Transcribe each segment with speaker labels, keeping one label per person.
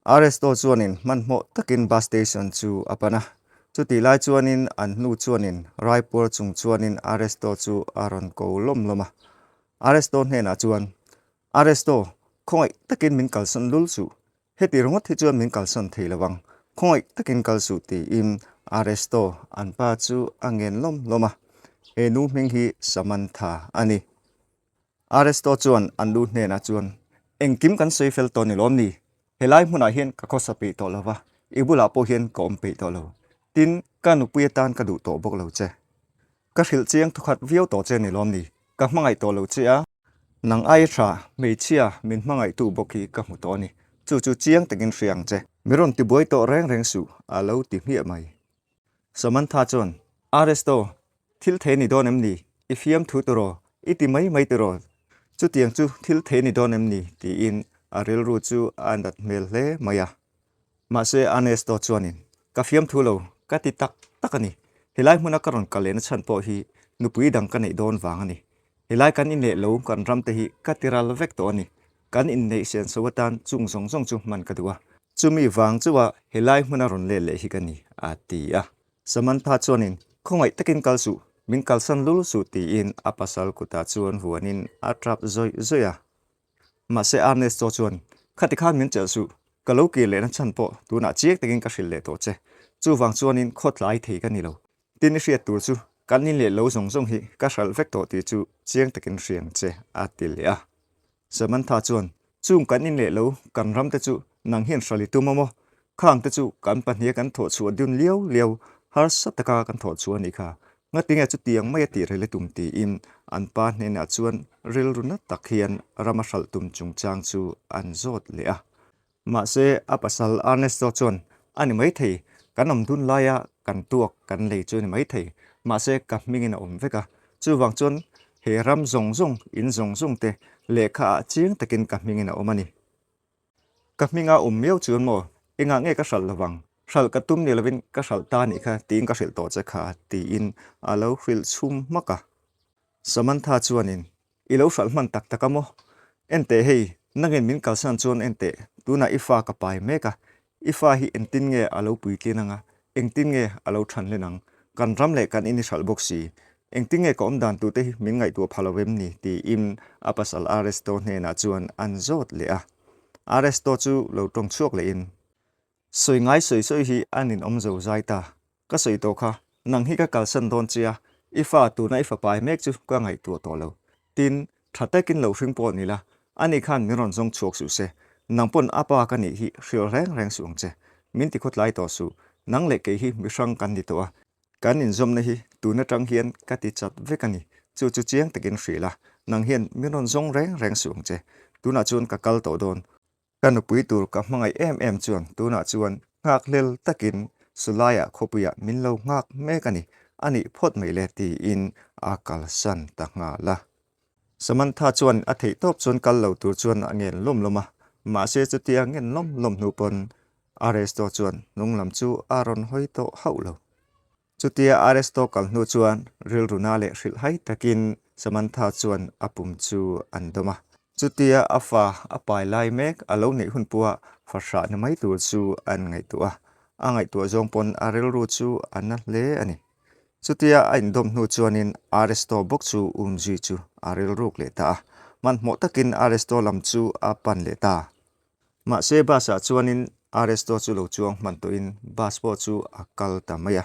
Speaker 1: Aresto chuanin hmanhmawh takin bus station chu a pan a. Chutih lai chuanin an hnu chuanin Raipuar chung chuanin Aresto chu a rawn ko lawm lawm a. Aresto hnenah chuan, Aresto, khawngaih takin min kalsan lul suh. Heti ringawt hi chuan min kalsan thei lo ang. Khawngaih takin kal suh tiin Aresto an pa chu a ngen lawm lawm a. He nu hming hi Samantha a ni. Aresto chuan an lu hnenah chuan, Engkim kan sawi fel tawh ni lawm ni? Helai hmunah hian ka khawsa peih tawh lo va, i bulah pawh hian ka awm peih tawh lo. Tin, ka nupui atan ka duh tawh bawk lo che. Ka hrilh chiang thukhat viau tawh che ni lawm ni? Ka hmangaih tawh lo che a. Nang aia tha, hmeichhia, min hmangaihtu bawk hi ka hmu tawh a ni. Chu chu chiang takin hria ang che. Mi rawn tibuai tawh reng reng suh, a lo ti hmiah mai. Samantha chuan, Aresto, thil thei ni dawn em ni? I fiam thu tiraw? I ti mai mai tiraw? Chutiang chu thil thei ni dawn em ni? tiin a rilru chu a nat hmel hle mai a. Mahse Ernesto chuanin, Ka fiam thu lo, ka ti tak tak a ni. Helai hmuna ka rawn kal lehna chhan pawh hi nupui dang ka neih dawn vang a ni. Helai kan inleh lo kan ram te hi ka ti ral vek tawh a ni. Kan inneih senso atan chung zawng zawng chu hman ka duh a. Chumi vang chuah helai hmuna rawn let leh hi ka ni, a ti a. Samantha chuanin, Khawngaih takin kal suh, min kalsan lul suh tiin a pasal kutah chuan vuanin a tap zawih zawih a. Mahse Ernesto chuan, Khati khan min chelh suh, ka lo kir lehna chhan pawh tunah chiang takin ka hrilh leh tawh che. Chuvang chuanin khawtlai thei ka ni lo. Tin i hriat tur chu kan in leh lo zawng zawng hi ka hralh vek tawh tih chu chiang takin hriang che a ti leh a. Samantha chuan, Chung kan in leh lo kan ram te chu nang hian hralh i tum a maw? Khang te chu kan pahniha kan thawh chhuah dun liau liau harsa taka kan thawh chhuah a nih kha. Ngatinge chutiang mai a tih rel i tum tiin an pa hnenah chuan rilru na tak hian rama hralh tum chungchang chu an zawt leh a. Mahse, a pasal Ernesto chuan, A ni maithei, kan awm dun laia kan tuak kan lei chu a ni maithei, mahse ka hmingin a awm vek a. Chuvang chuan he ram zawng zawng, in zawng zawng te lehkha ah chiang takin ka hmingin a awm a ni. Ka hminga awm miau chuan maw, engah nge ka hralh lovang? Hralh ka tum ni lovin ka hralh ta nih kha tiin ka hrilh tawh che kha, tiin a lo hrilh chhum hmak a. Samantha chuanin, I lo hralh hman tak tak a maw? Enteh hei, nangin min kalsan chuan enteh, tunah i fa ka pai mek a, i fa hi engtin nge a lo puitlin ang a, engtin nge a lo than hlen ang? Kan ram leh kan in i hralh bawk si. Engtin nge ka awm dan tute hi min ngaihtuah pha lo em ni? tiin a pasal Aresto hnenah chuan an zawt leh a. Aresto chu lo tawng chhuak lehin, Sawi ngai sawi sawi hi a ninawm zo zai ta. Ka sawi tawh kha, nang hi ka kalsan dawn che a, i fa tuna i fapai mek chu ka ngaihtuah tawh lo. Tin, tha takin lo hring pawh ni la, ani khan min rawn zawng chhuak suh se. Nang pawn a pa ka nih hi hrilh reng reng suh ang che. Min ti khawtlai tawh suh, nang leh kei hi mihrang kan ni tawh a, kan inzawmna hi tun atang hian ka ti chat vek a ni, chu chu chiang takin hrilh a, nang hian min rawn zawng reng reng suh ang che. Tunah chuan ka kal tawh dawn. Ka nupui tur ka hmangaih em em chuan tunah chuan nghakhlel takin Sulaiah khawpuiah min lo nghak mek a ni, a nih phawt mai le tiin a kalsan ta nghal a. Samantha chuan a theih tawp chuan kal lo tur chuan a ngen lawm lawm a, mahse chutia ngen lawm lawm hnu pawn Aresto chuan hnung lam chu a rawn hawi tawh hauh lo. Chutia Aresto kal hnu chuan rilru na leh hrilhhai takin Samantha chuan a pum chu an dawm a. Chutia a fa a pai lai mek a lo neih hun pawha fa hrah ni mai tur chu an ngaihtuah a, a ngaihtuah zawng pawn a rilru chu a na hle a ni. Chutia a indawm hnu chuanin Aresto bawk chu umzui chu a rilruk leh ta a, hmanhmawh takin Aresto lam chu a pan leh ta. Mahse bus ah chuanin Aresto chu lo chuang hman tawhin bus pawh chu a kal ta mai a.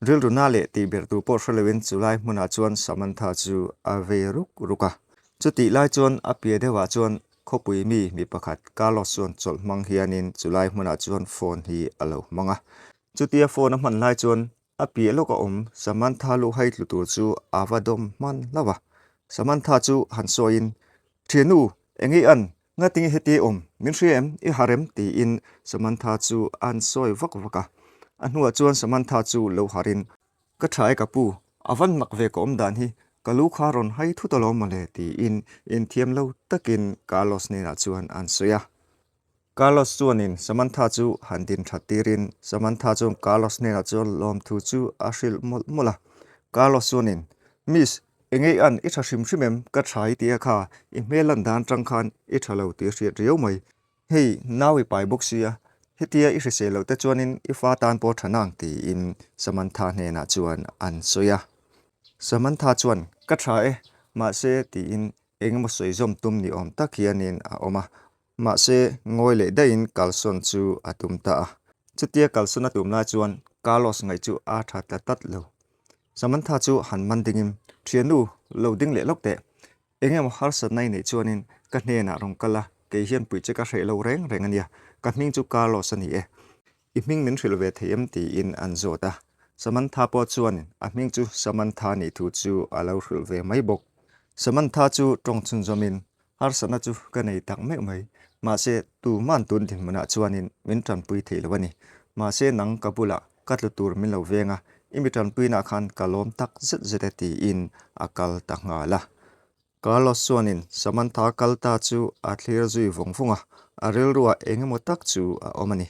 Speaker 1: Rilru na leh tih ber tur pawh hre loin chulai hmunah chuan Samantha chu a vei ruk ruk a. Chutih lai chuan a piah deuhah chuan khawpui mi mi pakhat Carlos chuan chawlh hmang hianin chulai hmunah chuan phone hi a lo hmang a. Chutia phone a hman lai chuan A piah lawk a awm, Samantha lu hai tlu tur chu a va dawm hman hlauh a. Samantha chu han sawiin, Thiannu, eng i an? Ngatinge heti awm? Min hria em? I har em? tiin Samantha chu a han sawi vak vak a. A hnuah chuan Samantha chu lo harin, Ka tha e ka pu, a van mak ve ka awm dan hi, ka lu kha rawn hai thut alawm mawle tiin inthiam lo takin Carlos hnenah chuan a han sawi a. Carlos chuanin Samantha chu han din that tirin Samantha chuan Carlos hnenah chuan lawmthu chu a hrilh mawlh mawlh a. Carlos chuanin, Miss, eng ei an i tha hrim hrim em? Ka tha i tia kha, i hmel lan dan tang khan i tha lo tih a hriat riau mai. Hei, nau i pai bawk sia, Hetia i hrisel loh te chuanin i fa tan pawh tha nang tiin Samantha hnenah chuan an sawi a. Samantha chuan, Ka tha e, mahse tiin engemaw sawi zawm tum ni awm tak hianin a awm a. Mahse ngawi leh daihin kalsawn chu a tum ta a. Chutia kalsawn a tum lai chuan Carlos ngaih chu a tha ta tlat lo. Samantha chu han man dingin, Thiannu, lo ding leh lawk teh. Eng emaw harsatna i neih chuanin ka hnenah rawn kal a, kei hian puih che ka hreh lo reng reng a nia, ka hming chu Carlos a ni e. I hming min hrilh ve thei em tiin an zawt a. Samantha pawh chuanin a hming chu Samantha nih thu chu a lo hrilh ve mai bawk. Samantha chu tawng chhunzawmin, Harsatna chu ka nei tak meuh mai, mahse tuman tun dinhmunah chuanin min tanpui thei lo a ni. Mahse nang ka bulah ka tlu tur min lo veng a, i mi tanpuinah khan ka lawm tak zet zet e tiin a kal ta nghal a. Carlos chuanin Samantha kal ta chu a thlir zui vawng vawng a, a rilruah eng emaw tak chu a awm a ni.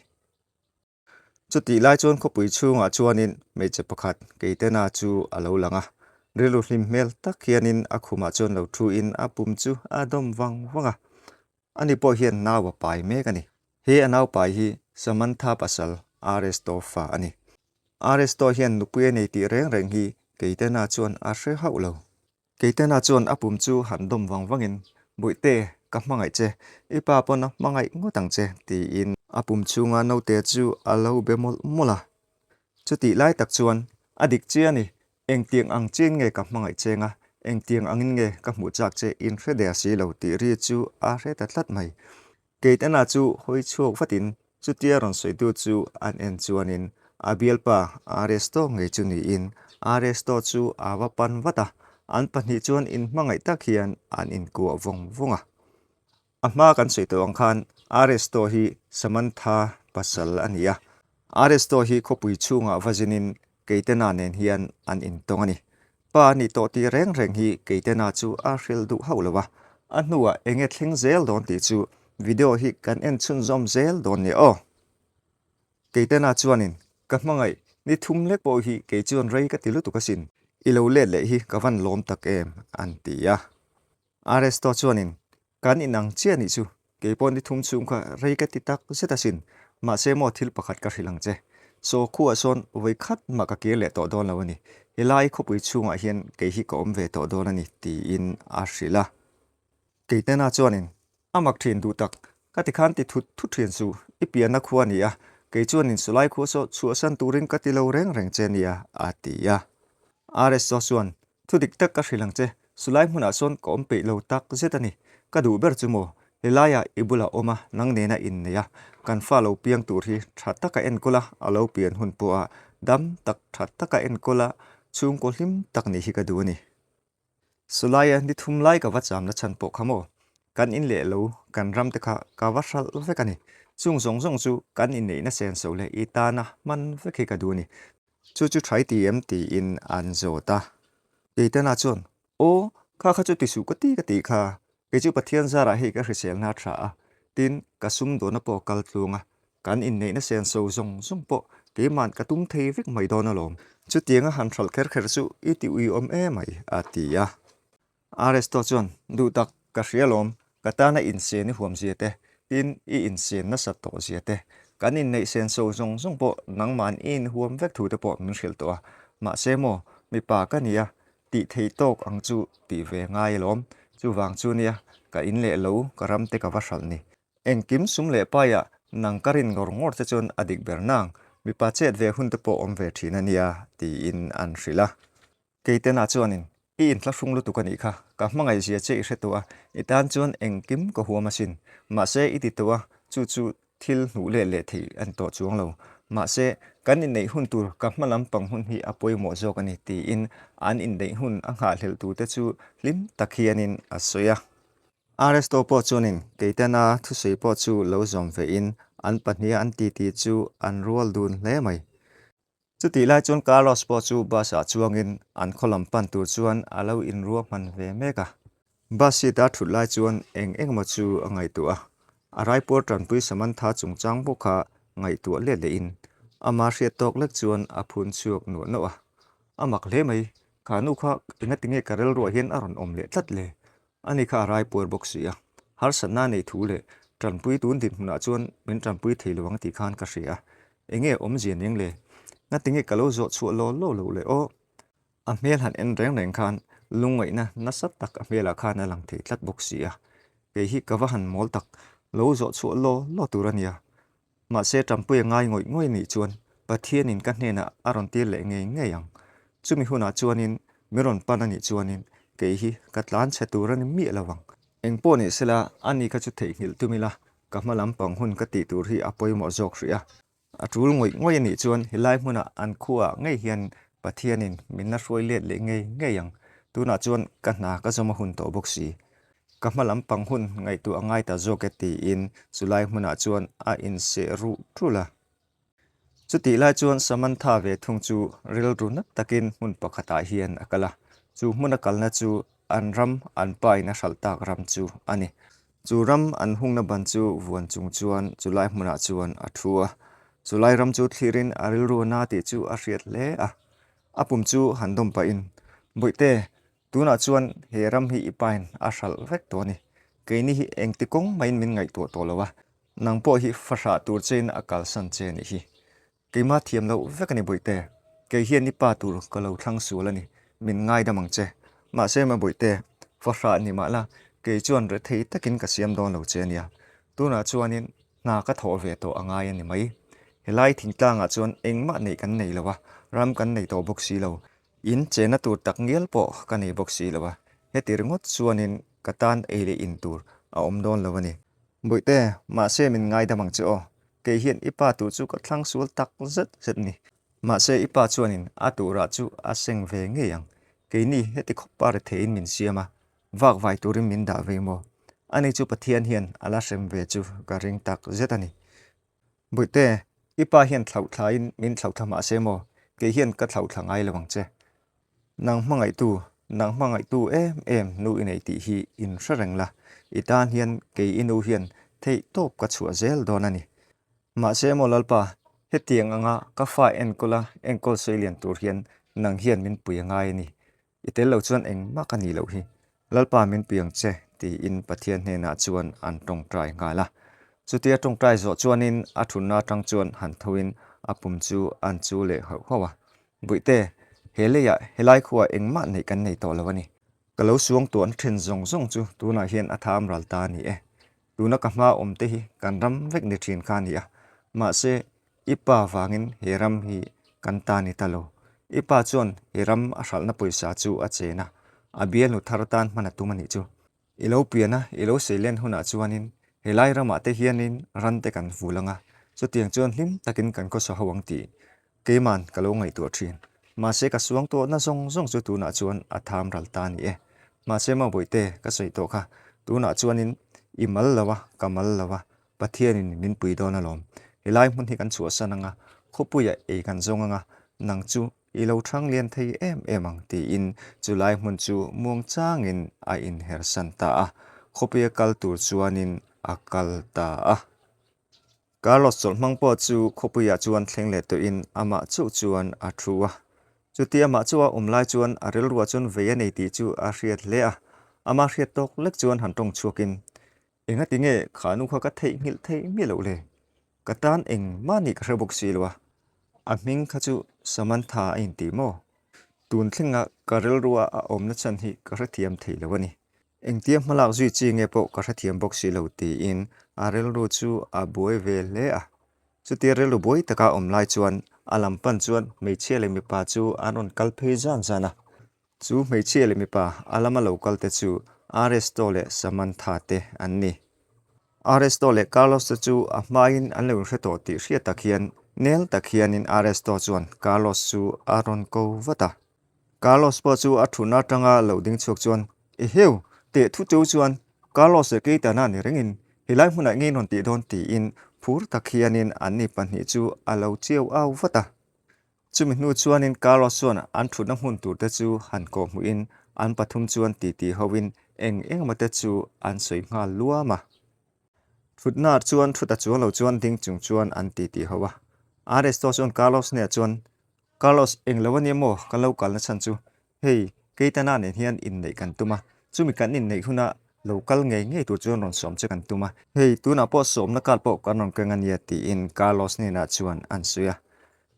Speaker 1: Chutih lai chuan khawpui chhungah chuanin hmeichhe pakhat Keitena chu a lo lang a, rilru hlim hmel tak hianin a khumah chuan lo thuin a pum chu a dawm vang vang a. Ani pawh hian nau a pai mek a ni. He a nau pai hi Samantha pasal Aresto fa a ni. Aresto hian nupui a nei tih reng reng hi Keitena chuan a hre hauh lo. Keitena chuan a pum chu han dawm vang vangin, Bawihte, ka hmangaih che, i pa pawn a hmangaih ngawt ang che, tiin a pum chhunga naute chu a lo be mawlh mawlh a. Chutih lai tak chuan a dik chiah a ni, Engtiang ang chiin nge ka hmangaih cheng a, engtiang angin nge ka hmuh chak che in hre der si lo tih ri chu a hre ta tlat mai. Keitana chu hawi chhuak vatin chutia rawn sawitu chu an en chuanin a bialpa Aresto ngei chu niin Aresto chu a va pan vat a, an pahnih chuan inhmangaih tak hian an inkuah vawng vawng a. A hma kan sawi tawh ang khan Aresto hi Samantha pasal a ni a. Aresto hi khawpui chhungah va zinin Keitena nen hian an intawng a ni. Pa a nih tawh tih reng reng hi Keitena chu a hrilh duh hauh lo a. A hnuah enge thleng zel dawn tih chu video hi kan en chhunzawm zel dawn nia aw. Keitena chuanin, Ka hmangaih, ni thum lek pawh hi kei chuan rei ka ti lutuk asin. I lo let leh hi ka van lawm tak em, an ti a. Aresto chuanin, Kan inang chiah nih chu, kei pawh ni thum chhung kha rei ka ti tak zet asin, mahse maw thil pakhat ka hrilh ang che. Saw khuah sawn vawi khat mah ka kir leh tawh dawn lo a ni, helai khawpui chhungah hian kei hi ka awm ve tawh dawn a ni, tiin a hrilh a. Keitena chuanin, A mak thin duh tak, ka ti khan ti thut thut thin suh, i pianna khua a ni a, kei chuanin sawlai khua saw chhuahsan turin ka ti lo reng reng che nia, a ti a. Aresto chuan, Thu dik tak ka hrilh ang che, sulai hmunah sawn ka awm peih lo tak zet a ni. Ka duh ber chu maw, helaiah i bulah awm a, nang nena innei a, kan fa lo piang tur hi tha taka enkawl a, a lo pian hun pawha dam tak tha taka enkawl a, chhungkaw hlim tak nih hi ka duh a ni. Sulaia ni thum lai ka va chamna chhan pawh kha maw, kan in leh lo, kan ram te kha ka va hralh vek a ni. Chung zawng zawng chu kan inneihna senso leh i tana hman vek hi ka duh a ni. Chu chu try ti em tiin an zawt a. Keitana chuan, Aw, kha kha chu ti suh ka ti ka tih kha. Kei chu Pathian zarah hei ka hriselna a tha a, tin ka sumdawnna pawh a kal tluang a, kan inneihna senso zawng zawng pawh keima'n ka tum thei vek mai dawn alawm. Chutianga han hralh kher kher chu i ti uiawm emai, a ti a. Aresto chuan, Duh tak, ka hria lawm, ka tana insen i huam zia te, tin i insen nasat tawh zia te, kan inneih senso zawng zawng pawh nangma'n i inhuam vek thu te pawh min hrilh tawh a, mahse maw, mipa ka nia, tih thei tawk ang chu tih ve ngai alawm, chuvang chu nia, ka in leh lo, ka ram te ka va hralh ni. Engkim sum leh paiah nang ka rin ngawr ngawr che chuan a dik ber nang, mipa chet ve hun te pawh awm ve thin a nia, tiin an hrilh a. Keitena chuanin, I inthlahrung lutuk a nih kha, ka hmangaihzia che i hre tawh a, i tan chuan engkim ka huam asin. Mahse, i ti tawh a, chu chu thil hnuh let leh theih a ni tawh chuang lo. Mahse, kan inneih hun tur ka hma lampang hun hi a pawimawh zawk a ni, tiin an inneih hun a nghahhlelh turte chu hlim tak hianin a sawi a. Aresto pawh chuanin Keitena thusawi pawh chu lo zawm vein an pahniha an titi chu an rual dun hle mai. Chutih lai chuan Carlos pawh chu bus ah chuangin an khaw lam pan tur chuan a lo inruahman ve mek a. Bus seat a thut lai chuan eng eng emaw chu a ngaihtuah a, a raipuar tanpui Samantha chungchang bawk kha ngaihtuah let lehin ama hriat tawk lek chuan a phun chhuak nuah nuah a. A mak hle mai, kha nu kha engati nge ka rilruah hian a rawn awm leh tlat le? Ani kha a raipuar bawk si a, harsatna nei thu leh Tanpui tun dinhmunah chuan min tanpui thei lo ang tih khan ka hria a, enge awmzia ning le? Ngatinge ka lo zawh chhuah law law loh le aw? A hmel han en reng reng khan lungngaihna nasa tak a hmelah khan a lang thei tlat bawk si a, kei hi ka va han mawl tak, lo zawh chhuah law law tur a nia. Mahse tanpui a ngai ngawih ngawih nih chuan Pathianin ka hnenah a rawn tir leh ngei ngei ang. Chumi hunah chuanin min rawn pan a nih chuanin kei hi ka tlan chhe tur a ni miah lo ang. Eng pawh ni sela, ani kha chu theihnghilh tum ila, ka hma lampang hun ka tih tur hi a pawimawh zawk hrih a. A tul ngawih ngawih a nih chuan helai hmunah an khuaah ngei hian Pathianin min la hruai let leh ngei ngei ang. Tunah chuan ka hna ka zawm a hun tawh bawk si. Ka hma lampang hun ngaihtuah a ngai ta zawk e tiin chulai hmunah chuan a inseh ruh tul a. Chutih lai chuan Samantha ve thung chu rilru nat takin hmun pakhatah hian a kal a, chu hmuna kalna chu an ram an pa in a hralh tak ram chu a ni. Chu ram an hungna ban chu vuan chung chuan chulai hmunah chuan a thu a, chulai ram chu thlirin a rilru a na tih chu a hriat hle a. A pum chu han dawm pahin, Bawihte, tunah chuan he ram hi i pain a hralh vek tawh a ni. Keini hi engti kawng mahin min ngaihtuah tawh lo a, Nang pawh hi fahrah tur chein a kalsan che nih hi. Keimah thiam loh vek a ni Bawihte. Kei hian i pa tur ka lo thlang sual a ni. Min ngaidam ang che. Mahse ma Bawihte, fahrah ni mah la, kei chuan rethei takin ka siam dawn lo che a nia. Tunah chuanin hna ka thawh ve tawh a ngai a ni mai. Helai thingtlangah chuan engmah neih kan nei lo a, ram kan nei tawh bawk si lo. In chena tur tak ngial pawh ka nei bawk si lo a, heti ringawt chuanin ka tan ei leh in tur a awm dawn lo a ni. Bawihte, mahse min ngaidam ang che aw. Kei hian i pa tur chu ka thlang sual tak zet zet ni. Mahse i pa chuanin a turah chu a seng ve ngei ang. Keini heti khawpa retheiin min siam a, vak vai turin min dah vei maw? Ani chu Pathian hian a la hrem ve chu ka ring tak zet a ni. Bawihte, i pa hian thlauhthlain min thlauhthla mah se maw? Kei hian ka thlauhthla ngai lo ang che. Nang hmangaihtu, nang hmangaihtu em em nu i nei tih hi in hre reng la, i tan hian kei i nu hian theih tawp ka chhuah zel dawn a ni. Mahse maw Lalpa, hetiang anga ka fa enkawla enkawl seilian tur hian nang hian min pui a ngai a ni. I tel lo chuan engmah ka nih loh hi. Lalpa min piang che, tiin Pathian hnenah chuan an tawngtai nghal a. Chutia tawngtai zawh chuanin a thunna atang chuan han thoin a pum chu an chu leh hauh hauh a. Buihte, he leiah helai khuaah engmah neih kan nei tawh lo a ni. Ka lo suang tuahna then zawng zawng chu tunah hian a tham ral ta a ni e. Tuna ka hma awmte hi kan ram vek ni thin kha a ni a. Mahse, I pa vangin he ram hi kan ta ni ta lo. I pa chuan he ram a hralhna pawisa chu a chen a, a bialnu thar tan hman a tum a nih chu. I lo pian a, i lo seilen hunah chuanin helai ramah te hianin ran te kan vul ang a, chutiang chuan hlim takin kan khawsa ho ang tih keiman ka lo ngaihtuah thin. Mahse ka suang tawhna zawng zawng chu tunah chuan a tham ral ta a ni e. Mahse Mawbawihte ka sawi tawh kha, tunah chuanin i mal lo a, ka mal lo a, Pathianin min pui dawn alawm. Helai hmun hi kan chhuahsan anga, khawpuiah ei kan zawng anga, nang chu i lo thang lian thei em em ang tiin chulai hmun chu muang changin a inhersan ta a. Khawpuia kal tur chuanin a kal ta a. Carlos chawlhmang pawh chu khawpuiah chuan thleng leh tawhin amah chauh chuan a thu a. Chuti amah chu a awm lai chuan a rilruah chuan vei a nei tih chu a hriat hle a. Amah hriat tawk lek chuan han tawng chhuakin Engati nge kha nu kha ka theihnghilh theih miah loh le? Ka tan engmah nih ka hre bawk si lo a, a hming kha chu Samantha a inti maw? Tun thlenga ka rilrua a awmna chhan hi ka hrethiam thei lo a ni. Engtia hmalak zui chi nge pawh ka hrethiam bawk si lo tiin a rilru chu a buai ve hle a. Chutia rilru buai taka a awm lai chuan a lam pan chuan hmeichhia leh mipa chu an rawn kal phei zan zan a. Chu hmeichhia leh mipa a lama lo kal te chu Aresto leh Samantha te an ni. Aresto leh Carlos te chu a hmain an lo inhre tawh tih hriat tak hian nel tak hianin Aresto chuan Carlos chu a rawn ko vat a. Carlos pawh chu a thutna atanga lo ding chhuak chuan, Eheu, teh thu cheu chuan Carlos leh Keitana ni rengin helai hmunah nge in rawn tih dawn tiin phur tak hianin anni pahnih chu a lo chiau au vat a. Chumi hnu chuanin Carlos chuan an thutna hmun turte chu han kawhhmuhin an pathum chuan titi hoin eng engemaw te chu an sawi nghal luam a. Thutna chuan thut a chuang lo chuan ding chung chuan an titi ho a. Aresto chuan Carlos hnenah chuan, Carlos, eng lo ania maw kan lo kalna chhan chu? Hei, Keitana nen hian inneih kan tum a, chumi kan inneih huna Lo kal ngei ngei tur chuan rawn sawm che kan tum a. Hei, tunah pawh sawmna card pawh kan rawn keng a nia, tiin Carlos hnenah chuan an sawi a.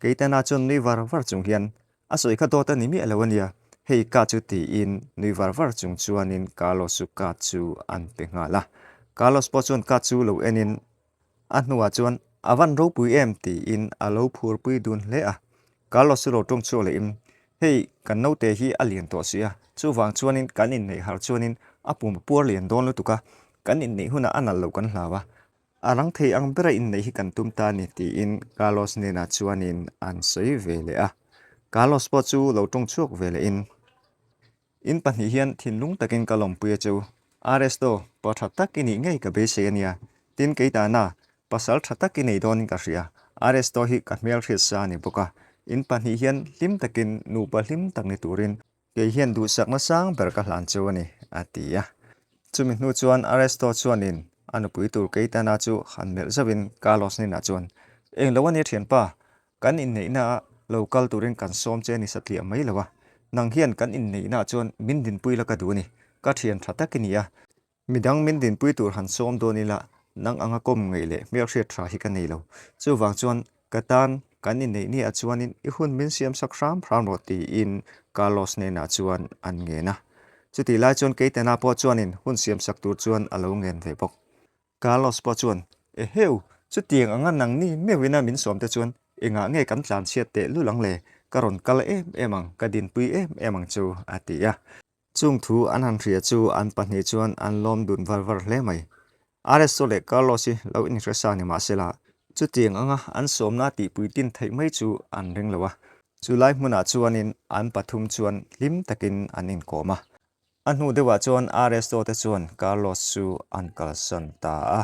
Speaker 1: Keitana chuan nui var var chung hian, A sawi kha dawt a ni miah lo a nia, hei card chu tiin nui var var chung chuanin Carlos chu card chu an pe nghal a. Carlos pawh chuan card chu lo enin a hnuah chuan, A van ropui em? tiin a lo phurpui dun hle a. Carlos chu lo tawng chhuak lehin, Hei, kan naute hi a lian tawh si a, chuvang chuanin kan inneih harh chuanin a pum a puar lian dawn lutuk a, kan inneih hunah a nalh loh kan hlau a, a rang thei ang bera inneih hi kan tum ta a ni, tiin Carlos hnenah chuanin an sawi ve leh a. Carlos pawh chu lo tawng chhuak ve lehin, In pahnih hian thinlung takin ka lawmpui a cheu. Aresto, pa tha tak i nih ngei ka beisei a nia. Tin, kei tana, pasal tha tak i nei dawnin ka hria. Aresto hi ka hmel hriat sa a ni bawk a. In pahnih hian hlim takin nupa hlim tak ni turin kei hian duhsakna sang ber ka hlan cheu a ni, a ti a. Chumi hnu chuan Aresto chuanin a nupui tur kei tana chu han melh zauhin Carlos hnenah chuan, Englo a nia thianpa, Kan inneihna ah lo kal turin kan sawm che a ni satliah mai lo a, nang hian kan inneihna ah chuan min dinpui la ka duh a ni, ka thian tha tak i ni a, midang min dinpui tur han sawm dawn ila nang anga kawm ngeih leh hmelhriat tha hi ka nei lo, chuvang chuan ka tan kan inneih ni ah chuanin i hun min siam sak hram hram rawh tiin Carlos hnenah chuan an ngen a, chutih lai chuan Keitana pawh chuanin hun siam sak tur chuan a lo ngen ve bawk. Carlos pawh chuan, Eheu, chutiang anga nangni meuhina min sawm te chuan engah nge kan tlanchhiat teh lul ang le? Ka rawn kal em em ang, ka dinpui em em ang chu, a ti a. Chung thu an han hria chu an pahnih chuan an lawm dun var var hle mai. Aresto leh Carlos hi lo inhre sa ni mahsela, chutiang anga an sawmna tihpui tin theih mai chu an ring lo a. Chulai hmunah chuanin an pathum chuan hlim takin an inkawm a. A hnu deuhah chuan Aresto te chuan Carlos chu an kalsan ta a.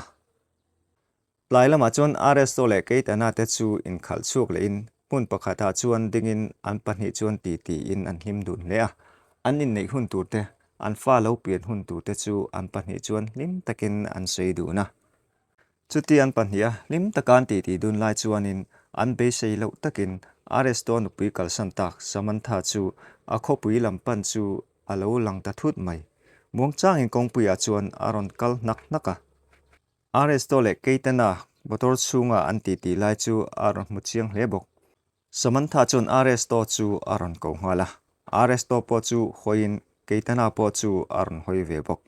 Speaker 1: Tlai lamah chuan Aresto leh Keitana te chu inkhalh chhuak lehin hmun pakhatah chuan dingin an pahnih chuan titiin an hlim dun hle a. An inneih hun tur te, an fa lo pian hun tur te chu an pahnih chuan hlim takin an sawi dun a. Chuti an pahniha hlim taka an titi dun lai chuanin an beisei loh takin Aresto nupui kalsan tak Samantha chu a khawpui lam pan chu a lo lang ta thut mai. Muangchangin kawngpuiah chuan a rawn kal hnak hnak a. Aresto leh Keitana motor chhunga an titi lai chu a rawn hmu chiang hle bawk. Samantha chuan Aresto chu a rawn ko nghal a. Aresto pawh chu hawiin Keitana pawh chu a rawn hawi ve bawk.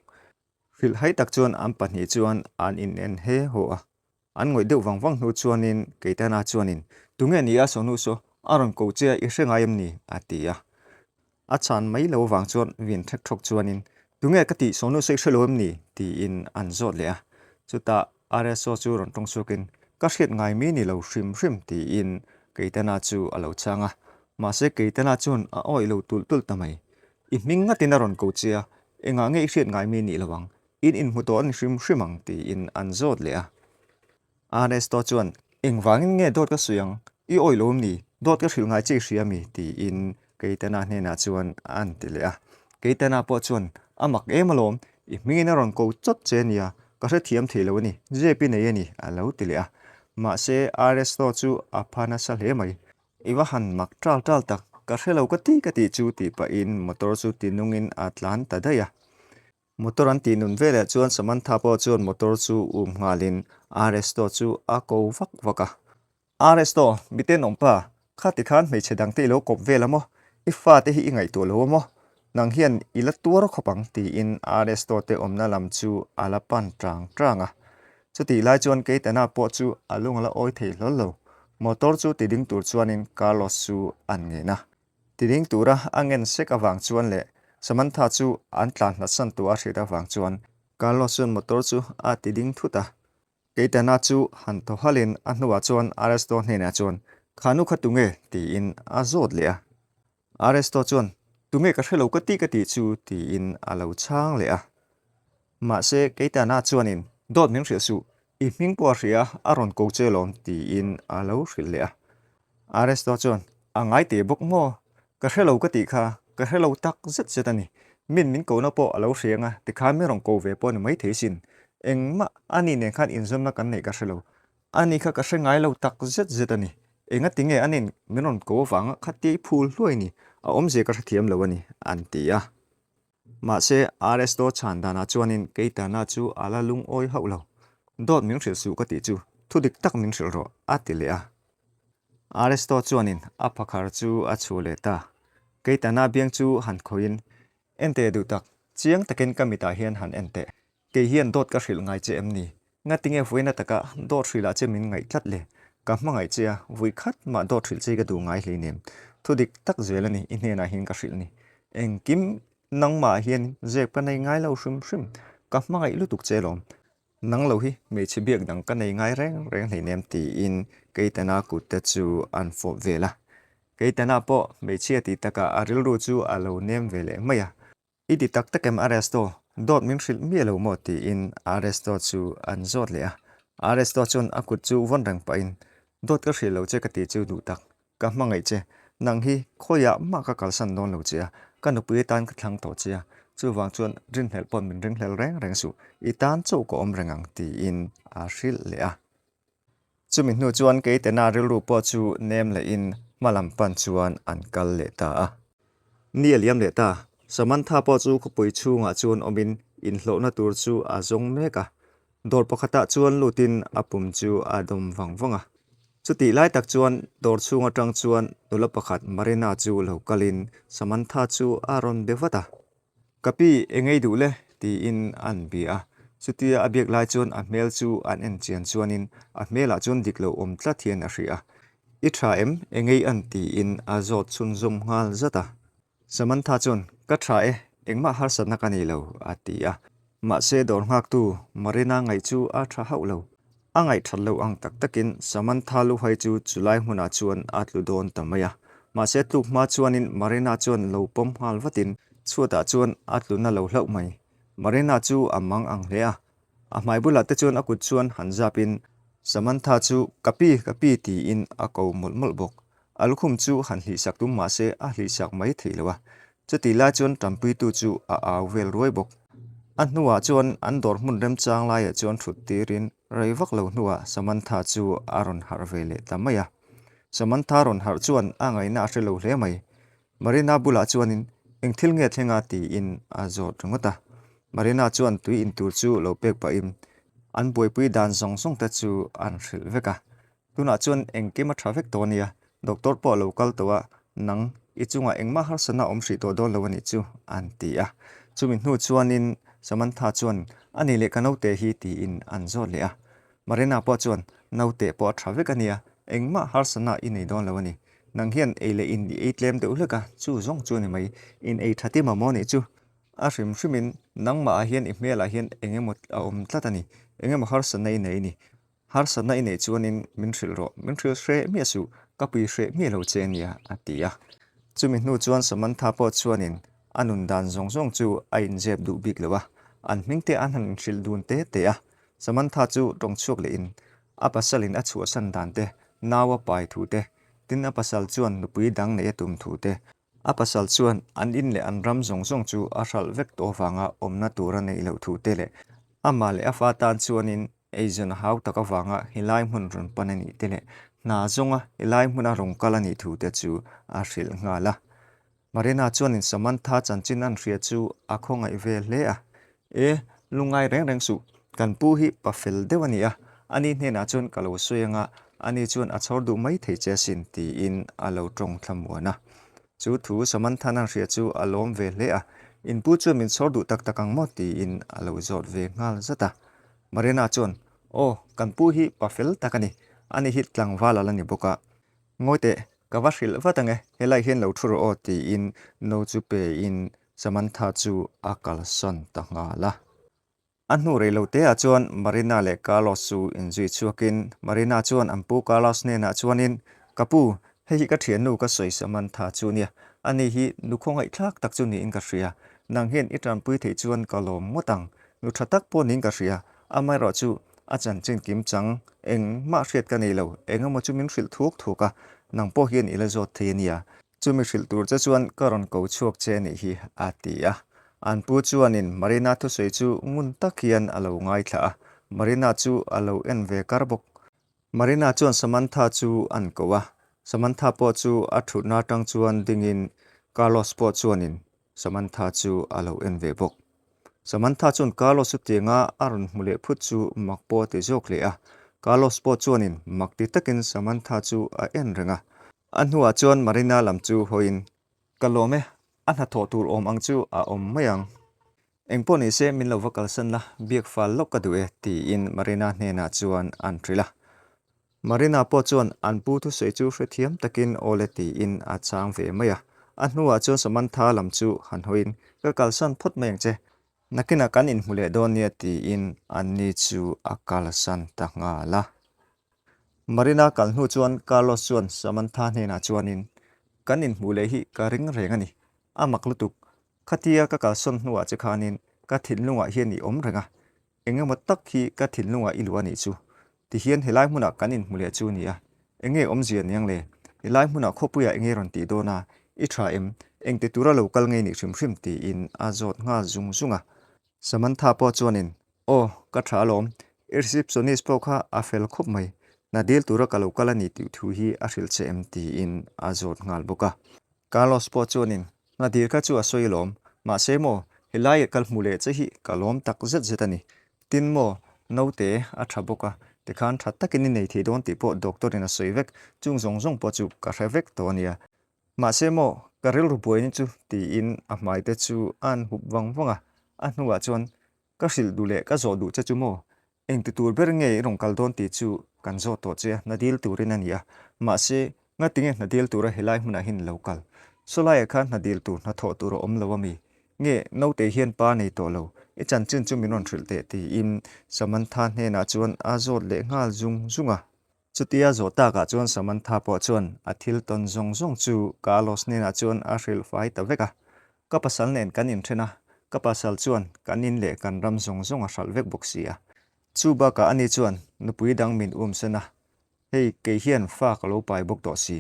Speaker 1: Hrilhhai tak chuan an pahnih chuan an in en he haw a. An ngawih deuh vang vang hnu chuanin Keitana chuanin, Tunge ni a Sonu saw a rawn ko che a i hre ngai em ni? a ti a. A chhan mai lo avang chuan vin thek thawk chuanin, Tunge ka tih Sonu saw i hre lo em ni? tiin an zawt leh a. Chutah RSO chu rawn tawng chhuakin, Ka hriat ngai mi ni lo hrim hrim tiin Keitana chu a lo chhang a. Mahse Keitana chuan a awih lo tulh tulh ta mai. I hming ngatin a rawn ko che a, engah nge i hriat ngai mi nih lo ang, in inhmu tawh a ni hrim hrim ang tiin an zawt leh a. Ernesto chuan, Engvangin nge dawt ka sawi ang, i awih lo em ni, dawt ka hrilh ngai che i hria mi? tiin Keitana hnenah chuan an ti leh a. Keitana pawh chuan, A mak em alawm, i hmingin a rawn ko chawt che ania, ka hrethiam thei lo a ni, zep i nei a ni, a lo ti leh a. Mahse, Ernesto chu a pha nasa hle mai. I va han mak ṭal ṭal tak, ka hre lo ka ti ka tih chu tih pahin motor chu ti nungin a tlan ta daih a. Motor an tih nun veleh chuan Samantha pawh chuan motor chu um nghalin Aresto chu a ko vak vak a. Aresto, mi tenawm pa, kha tikhan hmeichhe dangte i lo kawp vel a maw? I fate hi i ngaihtuah lo a maw? Nang hian i la tuar khawp ang tiin Aresto te awmna lam chu a la pan ṭang ṭang a. Chutih lai chuan Keitana pawh chu a lung a la awi thei hlawl lo. Motor chu ti ding tur chuanin Carlos chu an ngen a. Ti ding tura a ngen sek avang chuan leh Samantha chu an tlan hlatsan tur a hriat avang chuan Carlos chuan motor chu a ti ding thut a. Keitana chu han thaw halhin a hnuah chuan Aresto hnenah chuan, Kha nu kha tunge? tiin a zawt leh a. Aresto chuan, Tunge ka hrelo ka ti ka tih chu tiin a lo chhang leh a. Mahse, Keitana chuanin, Dawt min hrilh suh, i hming pawh a hria, a rawn ko che lawm tiin a lo hrilh leh a. Aresto chuan, A ngai teh bawk maw? Ka hrelo ka tih kha, ka hrelo tak zet zet a ni. Min min kohna pawh a lo hria anga, tikhan min rawn ko ve pawh a ni maithei sin. Engmah ani nen khan inzawmna kan neih ka hrelo. Ani kha ka hre ngai lo tak zet zet a ni. Engati nge anin min rawn ko avanga khatia i phul hluai ni? A awmzia ka hrethiam lo a ni, an ti a. Mahse, Aresto chhan danah chuanin Keitana chu a la lungawi hauh lo. Dawt min hrilh suh ka tih chu, thu dik tak min hrilh rawh, a ti leh a. Aresto chuanin a phakhar chu a chhuah leh ta. Keitana biang chu han khawihin, Enteh duh tak, chiang takin ka mitah hian han en teh. Kei hian dawt ka hrilh ngai che em ni? Ngatinge vawiina taka dawt hrilhah che min ngaih tlat le? Ka hmangaih che a, vui khat mah dawt hrilh che hi ka duh ngai hleinem. Thu dik tak zel a ni, i hnenah hian ka hrilh ni. Engkim nangmah hian zep ka nei ngai lo hrim hrim. Ka hmangaih lutuk che alawm. Nang lo hi hmeichhe biak dang ka nei ngai reng reng hleinem tiin Keitana kut te chu an fawp vel a. Keitana pawh hmeichhia tih takah a rilru chu a lo nem ve leh mai a. I ti tak tak em Aresto? Dawt min hrilh miah lo maw? tiin Aresto chu an zawt leh a. Aresto chuan a kut chu vawn reng pahin, Dawt ka hrilh lo che ka tih chu duh tak. Ka hmangaih che. Nang hi khawiah mah ka kalsan dawn lo che a, ka nupui atan ka thlang tawh che a, chuvang chuan rinhlelh pawh min ringhlel reng reng suh, i tan chauh ka awm reng ang tiin a hrilh leh a. Chumi hnu chuan Keitena rilru pawh chu nem lehin hma lam pan chuan an kal leh ta a. Ni a liam leh ta, Samantha pawh chu khawpui chhungah chuan awmin inhlawhna tur chu a zawng mek a. Dawr pakhatah chuan lutin a pum chu a dawm vang vang a. Chutih lai tak chuan dawr chhung atang chuan nula pakhat Marina chu lo kalin Samantha chu a rawn be vat a. Ka pi, eng ei duh le? tiin an bia a. Chutia a biak lai chuan a hmel chu an en chian chuanin a hmelah chuan dik lo awm tlat hian a hria a. I tha em? Eng ei an? tiin a zawt chhunzawm nghal zat a. Samantha chuan, Ka tha e, engmah harsatna ka nei lo, a ti a. Mahse dawr nghaktu Marina ngaih chu a tha hauh lo. A ngaihthat loh ang tak takin Samantha luhai chu chulai hmunah chuan a tlu dawn ta mai a. Mahse tluk hma chuanin Marina chuan lo pawm nghal vatin chhuatah chuan a tlu na lo hlauh mai. Marina chu a mang ang hle a. A hmai bulah te chuan a kut chuan han zapin Samantha chu ka pi, ka pi tiin a ko mawlh mawlh bawk. A lukhum chu han hlihsak tum mahse a hlihsak mai theih lo a. Chutih lai chuan tanpuitu chu a au vel ruai bawk. A hnuah chuan an dawr hmun remchang laiah chuan thut tirin rei vak lo hnuah Samantha chu a rawn harh ve leh ta mai a. Samantha rawn harh chuan a ngaihna a hre lo hle mai. Marina bulah chuanin eng thil nge thleng a tiin a zawt ringawt a. Marina chuan tui in tur chu lo pek pahin an buaipui dan zawng zawng te chu an hrilh vek a. Tunah chuan engkim a tha vek tawh a nia, doctor pawh a lo kal tawh a, nang i chungah engmah harsatna a awm hrih tawh dawn lo a nih chu, an ti a. Chumi hnu chuanin Samantha chuan, A nih leh ka naute hi tiin an zawt leh a. Marina pawh chuan, Naute pawh a tha vek a nia, engmah harsatna i nei dawn lo a ni. Nang hian ei leh in i ei tlem deuh hlek a, chu zawng chu a ni mai, in ei tha ti mamawh a nih chu. A hrim hrimin nangmahah hian i hmelah hian eng emaw a awm tlat a ni, eng emaw harsatna i nei a ni. Harsatna i neih chuanin min hrilh rawh, min hrilh hreh miah suh, ka pui hreh miah lo che ania, a ti a. Chumi hnu chuan Samantha pawh chuanin a nun dan zawng zawng chu a inzep duh bik lo a, an hming te an han inhrilh dun te te a. Samantha chu tawng chhuak lehin a pasalin a chhuahsan dan te, nau a pai thu te, tin a pasal chuan nupui dang neih a tum thu te, a pasal chuan an in leh an ram zawng zawng chu a hralh vek tawh avanga awmna tur a neih loh thu te leh amah leh a fa tan chuanin Eizawn a hau tak avanga helai hmun rawn pan a nih te leh hna zawnga helai hmuna rawn kal a nih thu te chu a hrilh nghal a. Marina chuanin Samantha chanchin an hria chu a khawngaih ve hle a. E, lungngai reng reng suh, kan pu hi pa fel deuh a ni a, ani hnenah chuan ka lo sawi anga ani chuan a chhawr duh mai thei che asin tiin a lo tawng thlamuan a. Chu thu Samantha'n an hria chu a lawm ve hle a, in pu chuan min chhawr duh tak tak ang maw tiin a lo zawt ve nghal zat a. Marina chuan, Aw, kan pu hi pa fel tak a ni. Ani hi tlangval a la ni bawk a. Ngawi teh, ka va hrilh vat ang e, helai hian lo thu rawh aw, tiin no chu pein Samantha chu a kalsan ta nghal a. A hnu rei lo teah chuan Marina leh Carlos chu inzui chhuakin Marina chuan an pu Carlos hnenah chuanin, Ka pu, hei hi ka thiannu ka sawi Samantha chu nia, ani hi nu khawngaihthlak tak chu niin ka hria. Nang hian i tanpui theih chuan ka lawm ngawt ang. Nu tha tak pawh niin ka hria, amaherawh chu a chanchin kim chang engmah hriat ka nei lo, eng emaw chu min hrilh thuak thuak a, nang pawh hian i la zawt thei a nia. Chumi hrilh tur che chuan ka rawn ko chhuak che anih hi, a ti a. An pu chuanin Marina thusawi chu ngun tak hian a lo ngaithla a, Marina chu a lo en ve kar bawk. Marina chuan Samantha chu an ko a, Samantha pawh chu a thutna atang chuan dingin Carlos pawh chuanin. Samantha chu a lo en ve bawk. Samantha chuan Carlos chu tianga a rawn hmu leh phut chu mak pawh a ti zawk hle a. Carlos pawh chuanin mak ti takin Samantha chu a en reng a. A hnuah chuan Marina lam chu hawiin, Ka lawm e, a hnathawh tur awm ang chu a awm mai ang. Engpawh nise min lo va kalsan la, biak fal lawk ka duh e, tiin Marina hnenah chuan an hrilh a. Marina pawh chuan an pu thusawi chu hrethiam takin aw le tiin a chang ve mai a. A hnuah chuan Samantha lam chu han hawiin, Ka kalsan phawt mai ang che, nakinah kan inhmu leh dawn nia tiin anni chu a kalsan ta nghal a. Marina kal hnu chuan Carlos chuan Samantha hnenah chuanin, Kan inhmuh leh hi ka ring reng a ni, a mak lutuk, Khatia ka kalsawn hnuah che khanin ka thinlungah hian i awm reng a, eng emaw tak hi ka thinlungah i luh a nih chu. Tihian helai hmunah kan inhmu leh chu nia. Enge awmzia niang le? Helai hmunah khawpuiah enge rawn tih dawn a? I tha em? Engti tura lo kal ngei nih hrim hrim tiin a zawt nghal zung zung a. Samantha pawh chuanin, Aw, ka tha alawm. I receptionist pawh kha a fel khawp mai. Hna dil tura ka lo kal a ni tih thu hi a hrilh che em? tiin a zawt nghal bawk a. Carlos pawh chuanin, Hna dil kha chu a sawi alawm. Mahse maw, helai kal hmu leh che hi ka lawm tak zet zet a ni. Tin maw, naute a tha bawk a, tikhan tha takin i nei thei dawn tih pawh doctor in a sawi vek, chung zawng zawng pawh chu ka hre vek tawh a nia. Mahse maw, ka rilru buaina chu tiin a hmai te chu a han hup vang vang a, a hnuah chuan Ka hrilh duh leh ka zawh duh che chu maw? Engti tur ber nge i rawn kal dawn tih chu kan zawt tawh che a, hna dil turin a ni a. Mahse, ngatinge hna dil tura helai hmunah hian i lo kal? Sawlaiah khan hna dil tur hna thawh tur a awm lo a mi? Nge, naute hian pa nei tawh lo, i chanchin chu min rawn hrilh teh tiin Samantha hnenah chuan a zawt leh nghal zung zung a. Chutia zawh takah chuan Samantha pawh chuan a thil tawn zawng zawng chu Carlos hnenah chuan a hrilh fai ta vek a. Ka pasal nen kan inthen a, ka pasal chuan kan in leh kan ram zawng zawng a hralh vek bawk si a. Chu bakah ani chuan nupui dang min umsen a, hei kei hian fa ka lo pai bawk tawh si.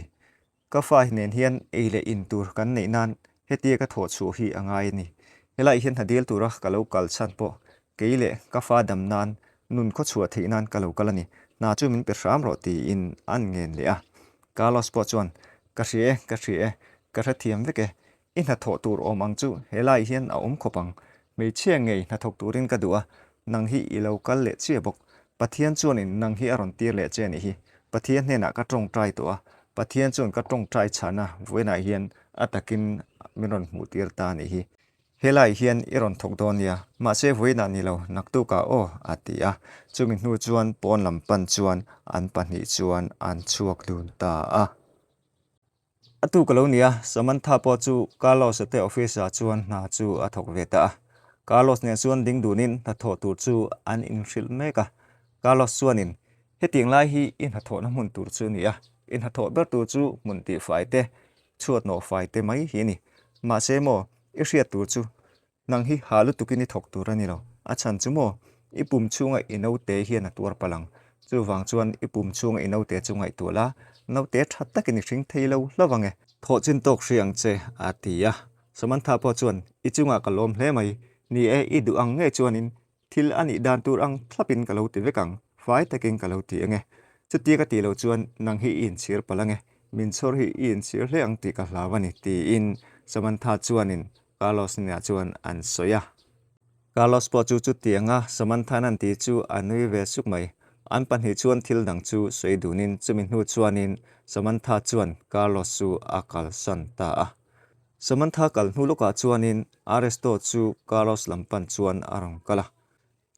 Speaker 1: Ka fa nen hian ei leh in tur kan neih nan hetia ka thawh chhuah hi a ngai a ni. Helaiah hian hna dil tura ka lo kal chhan pawh kei leh ka fa dam nan nun khaw chhuah theih nan ka lo kal a ni. Hna chu min pe hram rawh tiin an ngen leh a. Carlos pawh chuan, Ka hria e, ka hria e, ka hrethiam vek e. I hnathawh tur awm ang chu helaiah hian a awm khawp ang. Hmeichhia ngei hnathawk turin ka duh a, nang hi i lo kal leh chiah bawk. Pathian chuanin nang hi a rawn tir leh che a nih hi. Pathian hnenah ka tawngtai tawh a, Pathian chuan ka tawngtai chhana vawiinah hian a takin min rawn hmuh tir ta a nih hi. Helaiah hian i rawn thawk dawn nia, mahse vawiinah ni lo, naktukah aw, a ti a. Chumi hnu chuan pawn lam pan chuan an pahnih chuan an chhuak dun ta a. A tuk a lo ni a, Samantha pawh chu Carlos-a te office-ah chuan hna chu a thawk ve ta a. Carlos nen chuan ding dunin hnathawh tur chu an inhrilh mek a. Carlos chuanin, Hetiang lai hi i hnathawhna hmun tur chu a ni a, i hnathawh ber tur chu hmun tihfai te, chhuat nawhfai te mai hi a ni. Mahse maw, i hriat tur chu Nang hi ha lutukin i thawk tur a ni lo. A chhan chu maw? I pum chhunga i naute hian a tuar palh ang. Chuvang chuan i pum chhunga i naute chu ngaihtuah la, naute tha takin i hring thei lo hlauh ang e. Thawh chin tawk hri ang che, a ti a. Samantha pawh chuan, I chungah ka lawm hle mai. Ni e, i duh ang ngei chuanin thil a nih dan tur ang thlapin ka lo ti vek ang, fai takin ka lo ti ang e. Chutia ka tih loh chuan nang hi i inchhir palh ang e, min chhawr hi i inchhir hle ang tih ka hlau a ni, tiin Samantha chuanin Carlos hnenah chuan an sawi a. Carlos pawh chu chutianga Samantha'n an tih chu a nui ve suk mai. An pahnih chuan thil dang chu sawi dunin chumi hnu chuanin Samantha chuan Carlos chu a kalsan ta a. Samantha kal hnu lawkah chuanin Aresto chu Carlos lam pan chuan a rawn kal a.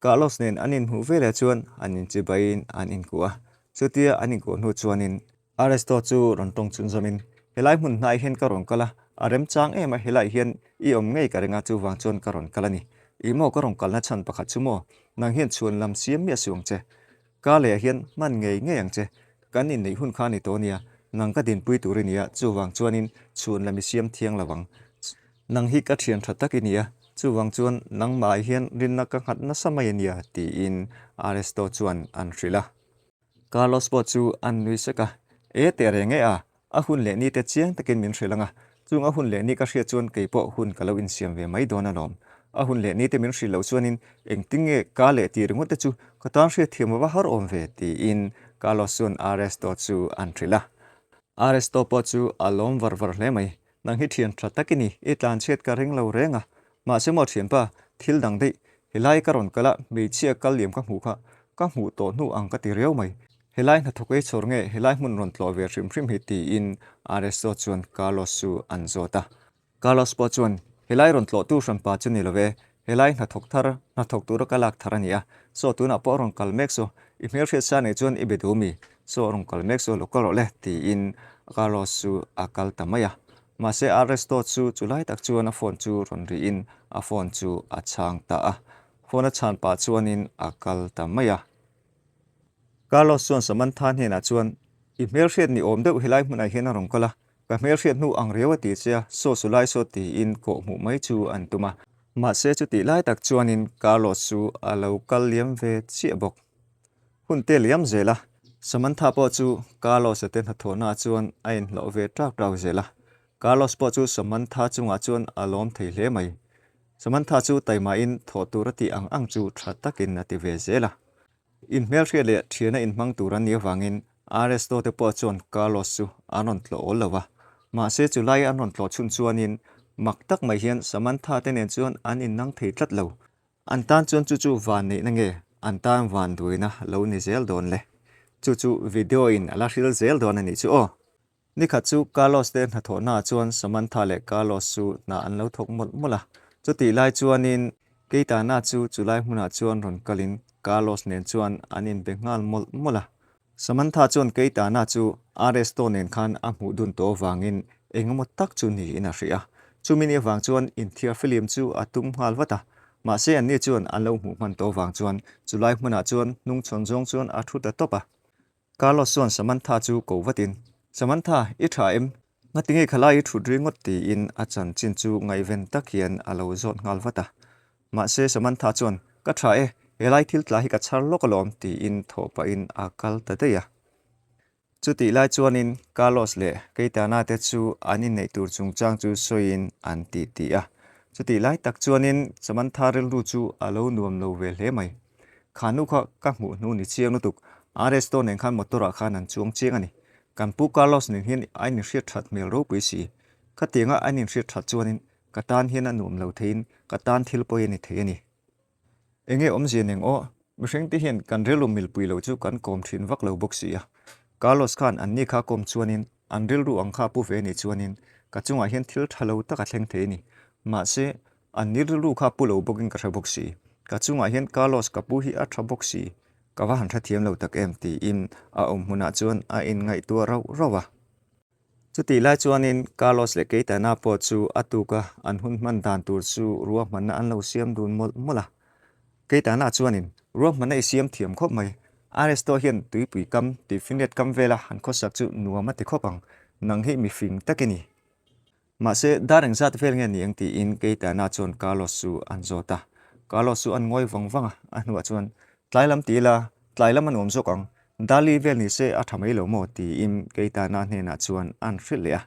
Speaker 1: Carlos nen an inhmuh veleh chuan an inchibaiin an inkuah a. Chutia an inkuah hnu chuanin Aresto chu rawn tawng chhunzawmin, Helai hmun hnaiah hian ka rawn kal a, a remchang em a, helaiah hian i awm ngei ka ring a, chuvang chuan ka rawn kal a ni. Ih maw ka rawn kalna chhan pakhat chu maw? Nang hian chhuan lam siam miah suh ang che. Ka leiah hian hman ngei ngei ang che. Kan inneih hun kha a ni tawh a nia, nang ka dinpui tur i ni a, chuvang chuanin chhuan lam i siam thiang lo ang. Nang hi ka thian tha tak i ni a, chuvang chuan nangmahah hian rinna ka nghat nasa mai a nia, tiin Aresto chuan an hrilh a. Carlos pawh chu an nui sek a, E teh reng e a, a hun leh ni te chiang takin min hrilh ang a, chung a hun leh ni ka hriat chuan kei pawh hun ka lo insiam ve mai dawn alawm. A hun leh ni te min hrilh loh chuanin engtin nge ka leh tih ringawt te chu ka tan hriatthiam a va har awm ve tiin Carlos chuan Aresto chu an hrilh a. Aresto pawh chu a lawm var var hle mai. Nang hi thian tha tak i ni, i tlanchhiat ka ring lo reng a. Mahse maw thianpa, thil dang daih, helai ka rawn kal a, hmeichhia kal liam ka hmuh kha, ka hmuh tawh hnu ang ka ti riau mai. Helai hnathawk ei chhawr nge helai hmun rawn tlawh ve hrim hrim hi tiin Aresto chuan Carlos chu an zawt a. Carlos pawh chuan, Helai rawn tlawhtu hranpa chu ni lo ve, helai hnathawk thar, hnathawk tura ka lak thar a ni a, saw tunah pawh a rawn kal mek saw, i hmelhriat sa nei chuan i be duh mi, saw a rawn kal mek saw lo kal rawh le, tiin Carlos chu a kal ta mai a. Mahse Arresto chu chulai tak chuan a phone chu rawn rihin a phone chu a chhang ta a, phone a chhan pah chuanin a kal ta mai a. Carlos chuan Samantha hnenah chuan, I hmelhriat ni awm deuh helai hmunah hian a rawn kal a, ka hmelhriat hnu ang riau a ti che a, saw su lai saw tiin kawh hmuh mai chu an tum a. Mahse chutih lai tak chuanin Carlos chu a lo kal liam ve chiah bawk. Hun te liam zel a, Samantha pawh chu Carlos-a te hnathawhnaah chuan a inhlawh ve ṭak ṭak zel a. Carlos pawh chu Samantha chungah chuan a lawm thei hle mai. Samantha chu taimahin thawh tur a tih ang ang chu ṭha takin a ti ve zel a. Inhmelhriat leh thiana inhmang tur an nih avangin Arresto te pawh chuan Carlos chu an rawn tlawh awl lo va. Mahse chu lai an rawn tlawh chhun chuanin mak tak mai hian Samantha te nen chuan an innang thei tlat lo. An tan chuan chu chu van neihna nge an tan van duaina lo ni zel dawn le? Chu chu video in a la hril zel dawn a nih chu aw. Nikhat chu Carlos te hnathawhnaah chuan Samantha leh Carlos chu hna an lo thawk mawlh mawlh a. Chutih lai chuanin Keitana chu chulai hmunah chuan rawn kalin Carlos nen chuan an inbe nghal mawlh mawlh a. Samantha chuan Keitana chu Aresto nen khan a hmuh dun tawh avangin eng emaw tak chu niin a hria a. Chumi ni avang chuan inthiar film chu a tum nghal vat a. Mahse anni chuan an lo hmuh hman tawh avang chuan chulai hmunah chuan hnungchhawn zawng chuan a thu ta tawp a. Carlos chuan Samantha chu ko vatin, Samantha, i tha em? Ngatinge khalai i thut ringawt tiin a chanchin chu ngaihven tak hian a lo zawt nghal vat a. Mahse Samantha chuan, Ka tha e, helai thil tla hi ka chhar lawk alawm tiin thawh pahin a kal ta daih a. Chutih lai chuanin Carlos leh Keitana te chu an inneih tur chungchang chu sawiin an ti ti a. Chutih lai tak chuanin Samantha rilru chu a lo nuam lo ve hle mai. Kha nu kha ka hmuh hnu ni chiang lutuk, Aresto nen khan motor ah khan an chuang chiang a ni. Kan pu Carlos nen hian a inhriat that hmel ropui si. Khatianga a inhriat that chuanin ka tan hian a nuam lo theiin ka tan thil pawi a ni thei a ni. Enge awmzia neng aw, mihring te hian kan rilru milpui lo chu kan kawm thin vak lo bawk si a. Carlos khan anni kha kawm chuanin an rilru ang kha pu ve ni chuanin ka chungah hian thil tha lo tak a thleng thei a ni. Mahse, An ni rilru kha pu lo bawkin ka hre bawk si. Ka chungah hian Carlos ka pu hi a tha bawk si. Ka va han hrethiam lo tak em tiin a awm hmunah chuan a inngaihtuah rauh rauh a. Chutih lai chuanin Carlos leh Keitana pawh chu a tuka an hun hman dan tur chu ruahmanna an lo siam dun mawlh mawlh a. Keitana chuanin, Ruahmanna i siam thiam khawp mai. Aresto hian tuipui kam, tuifinriat kam vela han khawsak chu nuam a ti khawp ang. Nang hi mifing tak i ni. Mahse, dar engzat vel nge ni ang tiin Keitana chuan Carlos chu an zawt a. Carlos chu an ngawi vang vang a, a hnuah chuan, Tlai lam ti ila, tlai lam a nuam zawk ang, Dali vel ni se a tha mai lo maw? tiin Keitana hnenah chuan an hrilh leh a.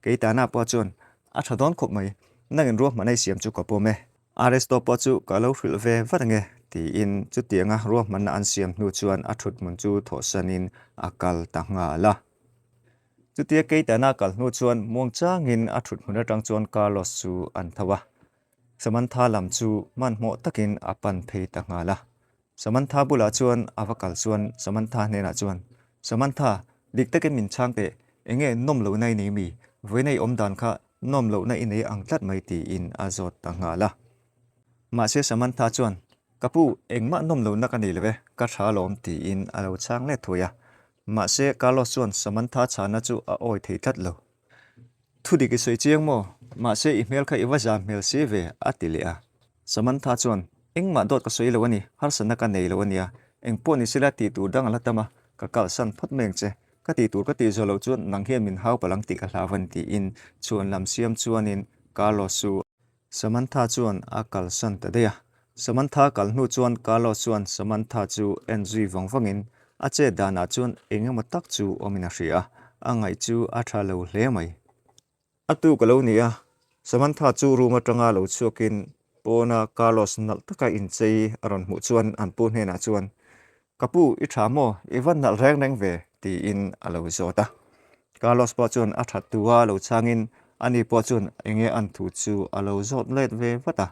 Speaker 1: Keitana pawh chuan, A tha dawn khawp mai, nangin ruahmanna i siam chu ka pawm e. Aresto pawh chu ka lo hrilh ve vat ange, tiin chutianga ruahmanna an siam hnu chuan a thuthmun chu thawhsanin a kal ta nghal a. Chutia Keitana kal hnu chuan muangchangin a thut hmun atang chuan Carlos chu an tho a. Samantha lam chu hmanhmawh takin a pan phei ta nghal a. Samantha bulah chuan a va kal chuan Samantha hnenah chuan, Samantha, dik takin min chhang teh, enge nawm lohna i nei mi? Vawiina i awm dan kha nawm lohna i nei ang tlat mai tiin a zawt ta nghal a. Mahse Samantha chuan, Ka pu, engmah nawm lohna ka nei lo e, ka tha alawm tiin a lo chhang let thuai a. Mahse, Carlos chuan Samantha chhana chu a awi thei tlat lo. Thu dik i sawi chiang maw? Mahse, i hmel kha i va zam hmel si ve, a ti leh a. Samantha chuan, Engmah dawt ka sawi lo a ni, harsatna ka nei lo a nia. Engpawh ni sela tih tur dang a la tam a, ka kalhsan phawt mai ang che. Ka tih tur ka tih zawh loh chuan nang hian min hau palh ang tih ka hlau a ni tiin chhuan lam siam chuanin Carlos chu Samantha chuan a kalsan ta daih a. Samantha kal hnu chuan Carlos chuan Samantha chu en zui vang vangin a chet danah chuan eng emaw tak chu awmin a hria a, a ngaih chu a tha lo hle mai. A tu ka lo ni a, Samantha chu room atanga lo chhuakin pawna Carlos nalh taka inchei a rawn hmuh chuan an pu hnenah chuan, Ka pu, i tha maw? I va nalh reng reng ve? tiin a lo zawt a. Carlos pawh chuan a that tu a lo chhangin. Ani pawh chuan enge an thu chu a lo zawt let ve vat a.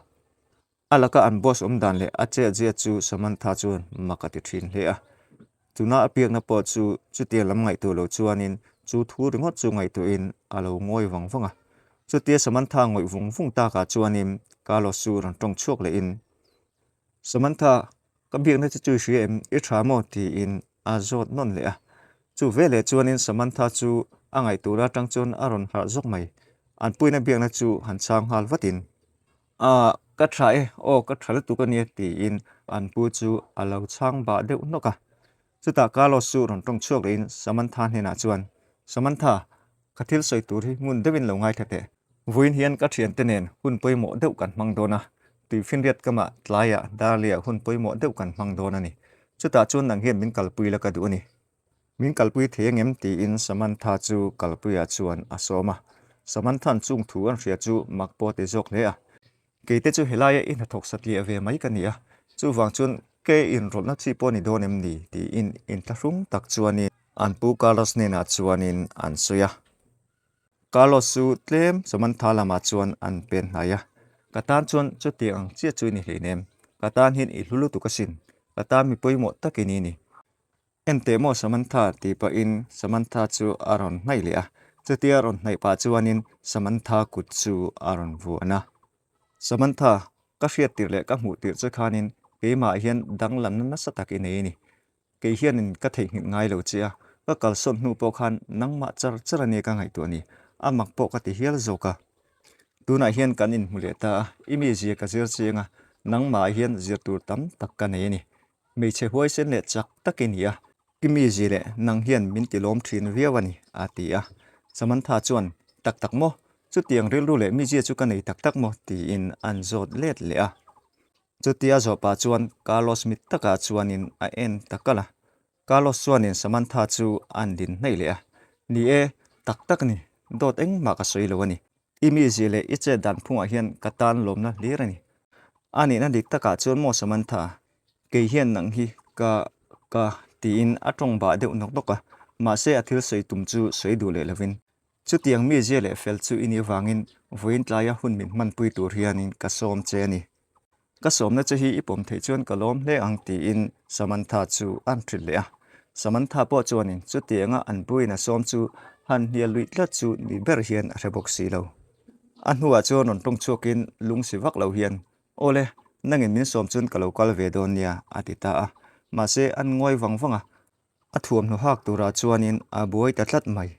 Speaker 1: A laka an boss awm dan leh a chet zia chu Samantha chuan mak a ti thin hle a. Tuna a piakna pawh chu chutia lam ngaihtuah lo chuanin chu thu ringawt chu ngaihtuahin a lo ngawi vang vang a. Chutia Samantha ngawih vung vung takah chuanin Carlos chu rawn tawng chhuak lehin, Samantha, ka biakna che chu i hria em? I tha maw? tiin a zawt nawn leh a. Chu veleh chuanin Samantha chu a ngaihtuah atang chuan a rawn harh zawk mai. An puina biakna chu han chhang nghal vatin. Aah, ka tha e, aw ka tha lutuk a nia tiin an pu chu a lo chhang bah deuh hnawk a. Chutah Carlos chu rawn tawng chhuak lehin Samantha hnenah chuan, Samantha, ka thil sawi tur hi ngun deuhin lo ngaithla teh. Vawiin hian ka thiante nen hun pawimawh deuh kan hmang dawn a, tuifinriat kamah tlaiah Darley-ah hun pawimawh deuh kan hmang dawn a ni. Chutah chuan nang hian min kalpui la ka duh a ni. Min kalpui thei angem? tiin Samantha chu kalpuiah chuan a sawm a. Samantha'n chung thu an hria chu mak pawh ti zawk hle a. Keite chu helaia i hnathawk satliah ve mai ka ni a, chuvang chuan ke inrawlhna chi pawh a ni dawn em ni? tiin inthlahrung tak chuanin an pu Carlos hnenah chuanin an sawi a. Carlos chu tlem Samantha lamah chuan an pen hnai a, Ka tan chuan chutiang ang chiah chu i ni hleinem, ka tan hian i hlu lutuk asin, ka tan mi pawimawh tak i ni ni. Enteh maw Samantha tih pahin Samantha chu a rawn hnaih leh a, chutia a rawn hnaih pah chuanin Samantha kut chu a rawn vuan a. Samantha, ka hriat tirh leh ka hmuh tirh che khanin keimah hian danglamna nasa tak i nei a ni. Kei hianin ka theihnghilh ngai lo che a, ka kalsawn hnu pawh khan nangmah char char a nia ka ngaihtuah ni, a mak pawh ka ti hial zawk a. Tunah hian kan inhmu leh ta a, i mizia ka zir chiang a, nangmah hian zir tur tam tak ka nei a ni. Hmeichhe huaisen leh chak tak i ni a, i mizi leh nang hian min ti lawm thin viau a ni, a ti a. Samantha chuan, Tak tak maw? Chutiang rilru leh mizia chu ka nei tak tak maw? tiin an zawt let leh a. Chutia zawh pah chuan Carlos mit takah chuanin a en ta kalh a. Carlos chuanin Samantha chu an din hnaih leh a, Ni e, tak tak ni, dawt engmah ka sawi lo a ni. I mizia leh i chet dan phungah hian ka tan lawmna hlir a ni. A nihna dik takah chuan maw Samantha, kei hian nang hi ka, ka, tiin a tawng bah deuh nawk nawk a, mahse a thil sawi tum chu sawi duh leh lovin. Chutiang mizia leh fel chu i nih vangin vawiin tlaia hun min hmanpui tur hianin ka sawm che a ni. Ka sawmna che hi i pawm theih chuan ka lawm hle ang tiin Samantha chu an hrilh leh a. Samantha pawh chuanin chutianga an buin a sawm chu han hnial luih tlat chu ni ber hian a hre bawk si lo. A hnuah chuan rawn tawng chhuakin lung si vak lo hian, Awle, nangin min sawm chuan ka lo kal ve dawn nia a ti ta a. Mahse an ngawi vang vang a, a thuamhnaw hak turah chuanin a buai ta tlat mai.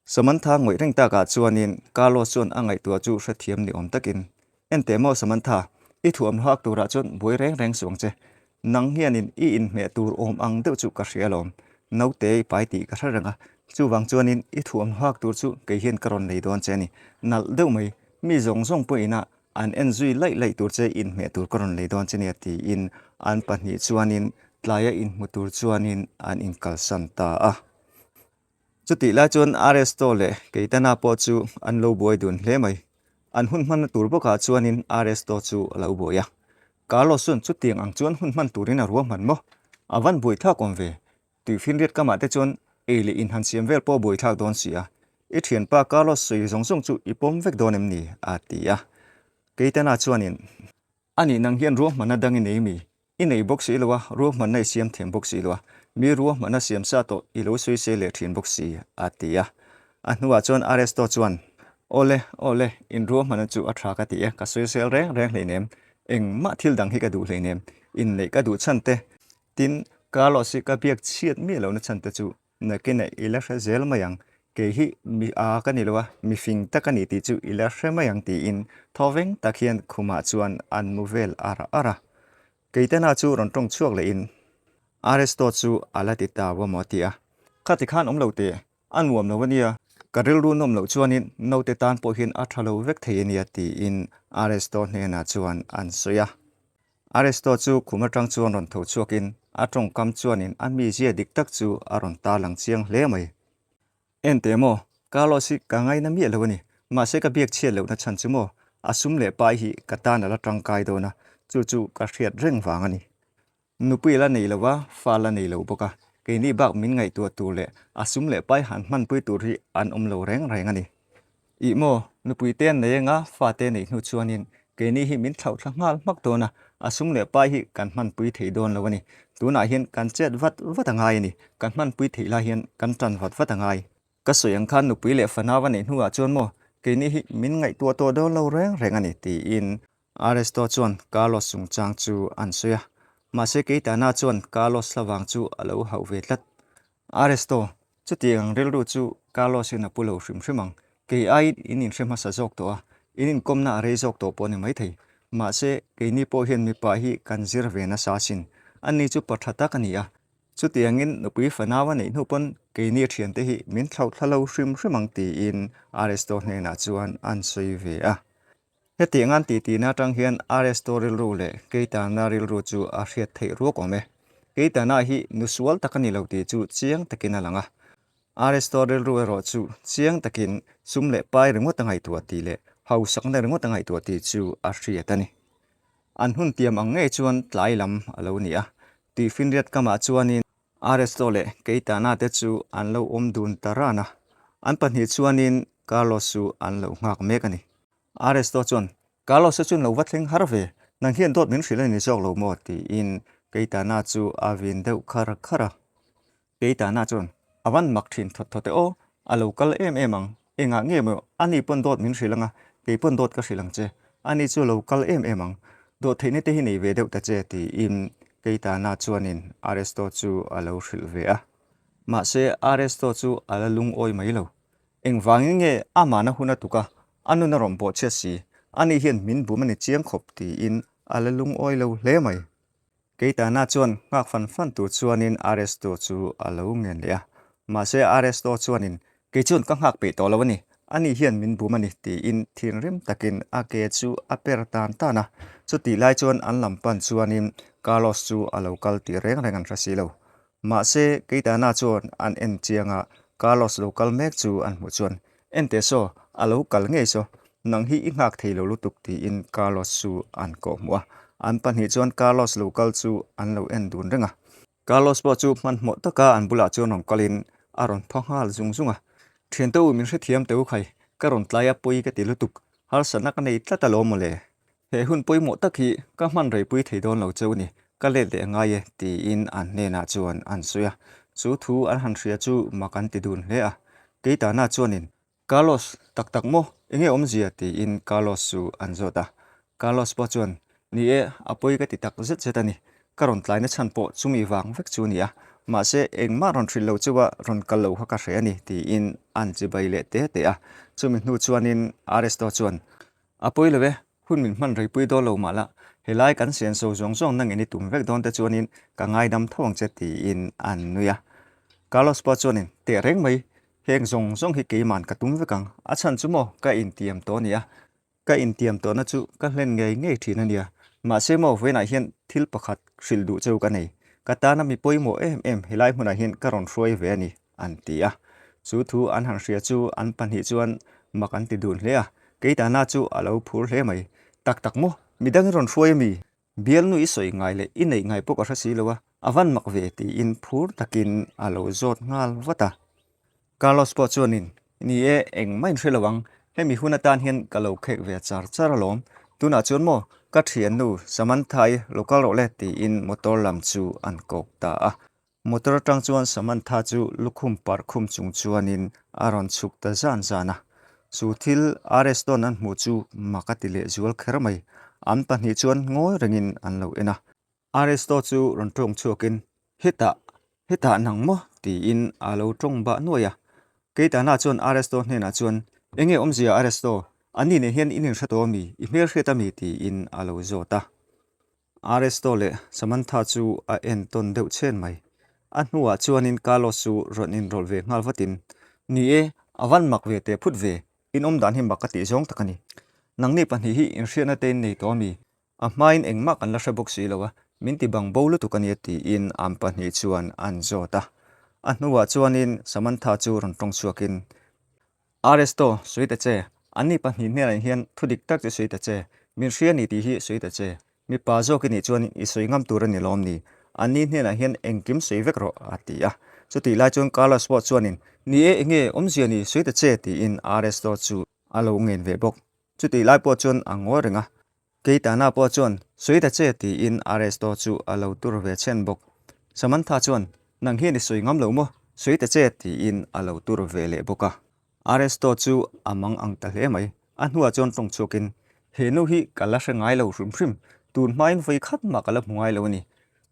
Speaker 1: Samantha ngawih reng takah chuanin Carlos chuan a ngaihtuah chu hrethiam ni awm takin, Enteh maw Samantha, i thuamhnaw hak turah chuan buai reng reng suang che. Nang hianin i inhmeh tur awm ang deuh chu ka hria alawm. Naute i pai tih ka hre reng a, chuvang chuanin i thuamhnaw hak tur chu kei hian ka rawn nei dawn che a ni. Nalh deuh mai, mi zawng zawng pawh ina an en zui laih laih tur che inhmeh tur ka rawn nei dawn che nia tiin an pahnih chuanin tlaia inhmu tur chuanin an inkalsan ta a. Chutih lai chuan Aresto leh Keitana pawh chu an lo buai dun hle mai. An hun hmanna tur bawkah chuanin Aresto chu a lo buai a. Carlos chuan chutiang ang chuan hun hman turin a ruahman maw? A van buaithlak awm ve. Tuifinriat kamah te chuan ei leh in han siam vel pawh buaithlak dawn si a. I thianpa Carlos sawi zawng zawng chu i pawm vek dawn em ni? a ti a. Keitana chuanin. A nih nang hian ruahmanna dang i nei mi? I nei bawk si lo a, ruahmanna i siam thiam bawk si lo a, mi ruahmanna siam sa tawh i lo sawi se leh thin bawk si, a ti a. A hnuah chuan Aresto chuan, Awle, awle, in ruahmanna chu a tha ka ti e, ka sawi sel reng reng hleinem, engmah thil dang hi ka duh hleinem, inneih ka duh chhan te, tin, Carlos hi ka biak chhiat miah lohna chhan te chu Nakinah i la hre zel mai ang, kei hi mi a ka ni lo a, mi fing tak a ni tih chu i la hre mai ang tiin thawveng tak hian khumah chuan an mu vel ar ar a. Keitena chu rawn tawng chhuak lehin Aresto chu a la ti tau a maw a ti a. Khati khan awm lo teh, a nuam lo a nia, ka rilru nawm loh chuanin naute tan pawh hian a tha lo vek thei a nia tiin Aresto hnenah chuan an sawi a. Aristo chu khum atang chuan rawn tho chhuakin a tawngkam chuanin a mizia dik tak chu a rawn tarlang chiang hle mai. Enteh maw, Carlos hi ka ngaina miah lo a ni. Mahse ka biak chhiat lohna chhan chu maw, a sum leh pai hi ka tan a la tangkai dawn a, chu chu ka hriat reng vang a ni. Nupui la nei lo a, fa la nei lo bawk a, keini bak min ngaihtuah tur leh a sum leh pai han hmanpui tur hi an awm lo reng reng a ni. Ih maw? Nupui te an nei anga fate neih hnu chuanin keini hi min thlauh thla nghal hmak dawn a, a sum leh pai hi kan hmanpui thei dawn lo a ni. Tunah hian kan chet vat vat a ngai a ni, kan hmanpui theih lai hian kan tan vat vat a ngai. Ka sawi ang khan nupui leh fanau a neih hnuah chuan maw keini hi min ngaihtuah tawh dawn lo reng reng a ni tiin Aresto chuan Carlos chungchang chu an sawi a, mahse Keitana chuan Carlos hlavang chu a lo hauh ve tlat. Aresto, chutiang ang rilru chu Carlos-in a pu lo hrim hrim ang, kei aiin in inhre hmasa zawk tawh a, in inkawmna a rei zawk tawh pawh a ni maithei. Mahse, keini pawh hian mipa hi kan zir ve nasa asin, ani chu pa tha tak a ni a, Chutiangin nupui fanau a neih hnu pawn keini thiante hi min thlauh thla lo hrim hrim ang tiin Aresto hnenah chuan an sawi ve a. Hetiang an tihtina atang hian Aresto rilru leh Keitana rilru chu a hriat theih ruak awm e. Keitana hi nu sual tak a ni lo tih chu chiang takin a lang a. Aresto rilru erawh chu chiang takin sum leh pai ringawt a ngaihtuah tih leh hausakna ringawt a ngaihtuah tih chu a hriat a ni. An hun tiam ang ngei chuan tlai lam a lo ni a, Tuifinriat kamah chuanin Aresto leh Keitana te chu an lo awm dun ta ran a, an pahnih chuanin Carlos chu an lo nghak mek a ni. Aresto chuan, Carlos-a chuan lo va thleng har ve, nang hian dawt min hrilh a ni zawk lo maw? tiin Keitana chu a vin deuh khar khar a. Keitana chuan, A van mak thin thawt thawt e aw, a lo kal em em ang, engah nge maw ani pawn dawt min hrilh anga, kei pawn dawt ka hrilh ang che, ani chu a lo kal em em ang, dawt theihna te hi nei ve deuh ta che tiin Keitana chuanin Aresto chu a lo hrilh ve a. Mahse Aresto chu a la lungawi mai lo, engvangin nge amahna hun a tuk a, a nun a rawn bawhchhiat si, ani hian min bum a ni chiang khawp tiin a la lungawi lo hle mai. Keitana chuan nghak fan fan tur chuanin Aresto chu a lo ngen leh a, mahse Aresto chuanin, Kei chuan ka nghak peih tawh lo a ni, ani hian min bum a ni, tiin thinrim takin a ke chu a per tan tan a. Chutih lai chuan an lam pan chuanin Carlos chu a lo kal tih reng reng an hre si lo. Mahse, Keitana chuan an en chiang a, Carlos lo kal mek chu an hmuh chuan, En teh saw, a lo kal ngei saw, nang hi i nghak thei lo lutuk tiin Carlos chu an kawh hmuh a. An pahnih chuan Carlos lo kal chu an lo en dun reng a. Carlos pawh chu hmanhmawh taka an bulah chuan rawn kalin a rawn pha nghal zung zung a. Thiante u min hrethiam teh u khai, ka rawn tlai a pawi ka ti lutuk, harsatna ka nei tlat alawm mawle. He hun pawimawh tak hi ka hman reipui thei dawn lo cheu ni, ka let leh ngai e, tiin an hnenah chuan an sawi a. Chu thu an han hria chu mak an ti dun hle a. Keitana chuanin, Carlos, tak tak maw? Enge awmzia? tiin Carlos chu an zawt a. Carlos pawh chuan, Ni e, a pawi ka ti tak zet zet a ni. Ka rawn tlaina chhan pawh chumi vang vek chu a ni a. Mahse, engmah rawn hrilh lo chauha rawn kal lo kha ka hre a ni, tiin an chibai leh te te a. Chumi hnu chuanin Aresto chuan, A pawi lo e, hun min hman reipui dawn lo mah la, helai kan senso zawng zawng nangin i tum vek dawn te chuanin ka ngaidam tho ang che tiin an nui a. Carlos pawh chuanin, Teh reng mai, heng zawng zawng hi keiman ka tum vek ang, a chhan chu maw ka intiam tawh a nia, ka intiam tawhna chu ka hlen ngei ngei thin a nia, mahse maw vawiinah hian thil pakhat hrilh duh cheu ka nei, ka tana mi pawimawh em em helai hmunah hian ka rawn hruai ve a ni. an ti a. Chu thu an han hria chu an pahnih chuan mak an ti dun hle a, Keitana chu a lo phur hle mai. Tak tak maw? Midang i rawn hruai a mi? Bialnu i sawi ngai leh i neih ngai pawh ka hre si lo a, a van mak ve tiin phur takin a lo zawt nghal vat a. Carlos pawh chuanin, Ni e, engmah in hre lo ang, hemi hun atan hian ka lo khek ve char char alawm. Tunah chuan maw, ka thiannu Samantha-i lo kal rawh le tiin motor lam chu an kawk ta a. Motor atang chuan Samantha chu lukhum parh khum chung chuanin a rawn chhuk ta zan zan a. Chu thil RS dawn an hmuh chu mak a ti leh zual kher mai. An pahnih chuan ngawi rengin an lo en a. RS daw chu rawn tawng chhuakin, Hetah, hetah nang maw? tiin a lo tawng bah nuai a. Keitana chuan RS daw hnenah chuan, Enge awmzia RS daw? Ani nen hian in inhre tawh a mi? I hmelhriat a mi? tiin a lo zawt a. Aresto leh Samantha chu a en tawn deuh chhen mai. A hnuah chuanin Carlos chu rawn inrawlh ve nghal vatin, Ni e, a van mak ve teh phut ve, in awm dan hi mak ka tih zawng tak a ni. Nangni pahnih hi inhriatna te in nei tawh a mi? A hmain engmah kan la hre bawk si lo a, min ti bang bo lutuk a nia tiin an pahnih chuan an zawt a. A hnuah chuanin Samantha chu rawn tawng chhuakin, Aresto, sawi ta che. Anni pahnih hnenah hian thu dik tak chu sawi ta che. Min hria ni tih hi sawi ta che. Mipa zawk i nih chuan i sawi ngam tur a ni lawm ni? Anni hnenah hian engkim sawi vek rawh, a ti a. Chutih lai chuan Carlos pawh chuanin, Ni e, enge awmzia ni, sawi ta che, tiin Aresto chu. a lo ngen ve bawk. Chutih lai pawh chuan a ngawi reng a. Keitana pawh chuan, Sawi ta che tiin Aresto chu a lo tur ve chhen bawk. Samantha chuan, Nang hian i sawi ngam lo maw? Sawi ta che tiin a lo tur ve leh bawk a. Aresto chu a mang ang ta hle mai. A hnuah chuan tawng chhuakin, He nu hi ka la hre ngai lo hrim hrim, tun hmain vawi khat mah ka la hmu ngai lo a ni.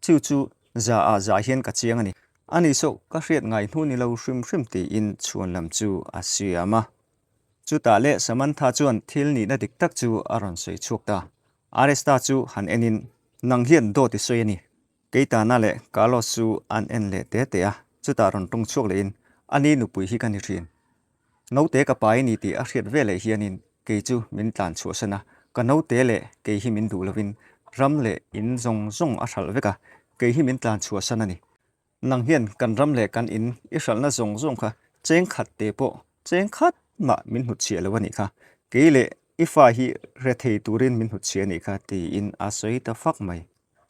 Speaker 1: Chu chu za ah za hian ka chiang a ni. Ani saw ka hriat ngai hnu ni lo hrim hrim tiin chhuan lam chu a siam a. Chutah leh Samantha chuan thil nihna dik tak chu a rawn sawi chhuak ta. Aresta chu han enin, Nang hian dawt i sawi a ni. Keitana leh Carlos chu an en leh te te a, chutah rawn tawng chhuak lehin, Ani nupui hi ka ni thin. Naute ka pai ni tih a hriat veleh hianin kei chu min tlan chhuahsan a, ka naute leh kei hi min duh lovin ram leh in zawng zawng a hralh vek a, kei hi min tlan chhuahsan a ni. Nang hian kan ram leh kan in i hralhna zawng zawng kha cheng khat te pawh cheng khat mah min hnutchhiah lo a nih kha, kei leh i fa hi hre thei turin min hnutchhiah a nih kha tiin a sawi ta fak mai.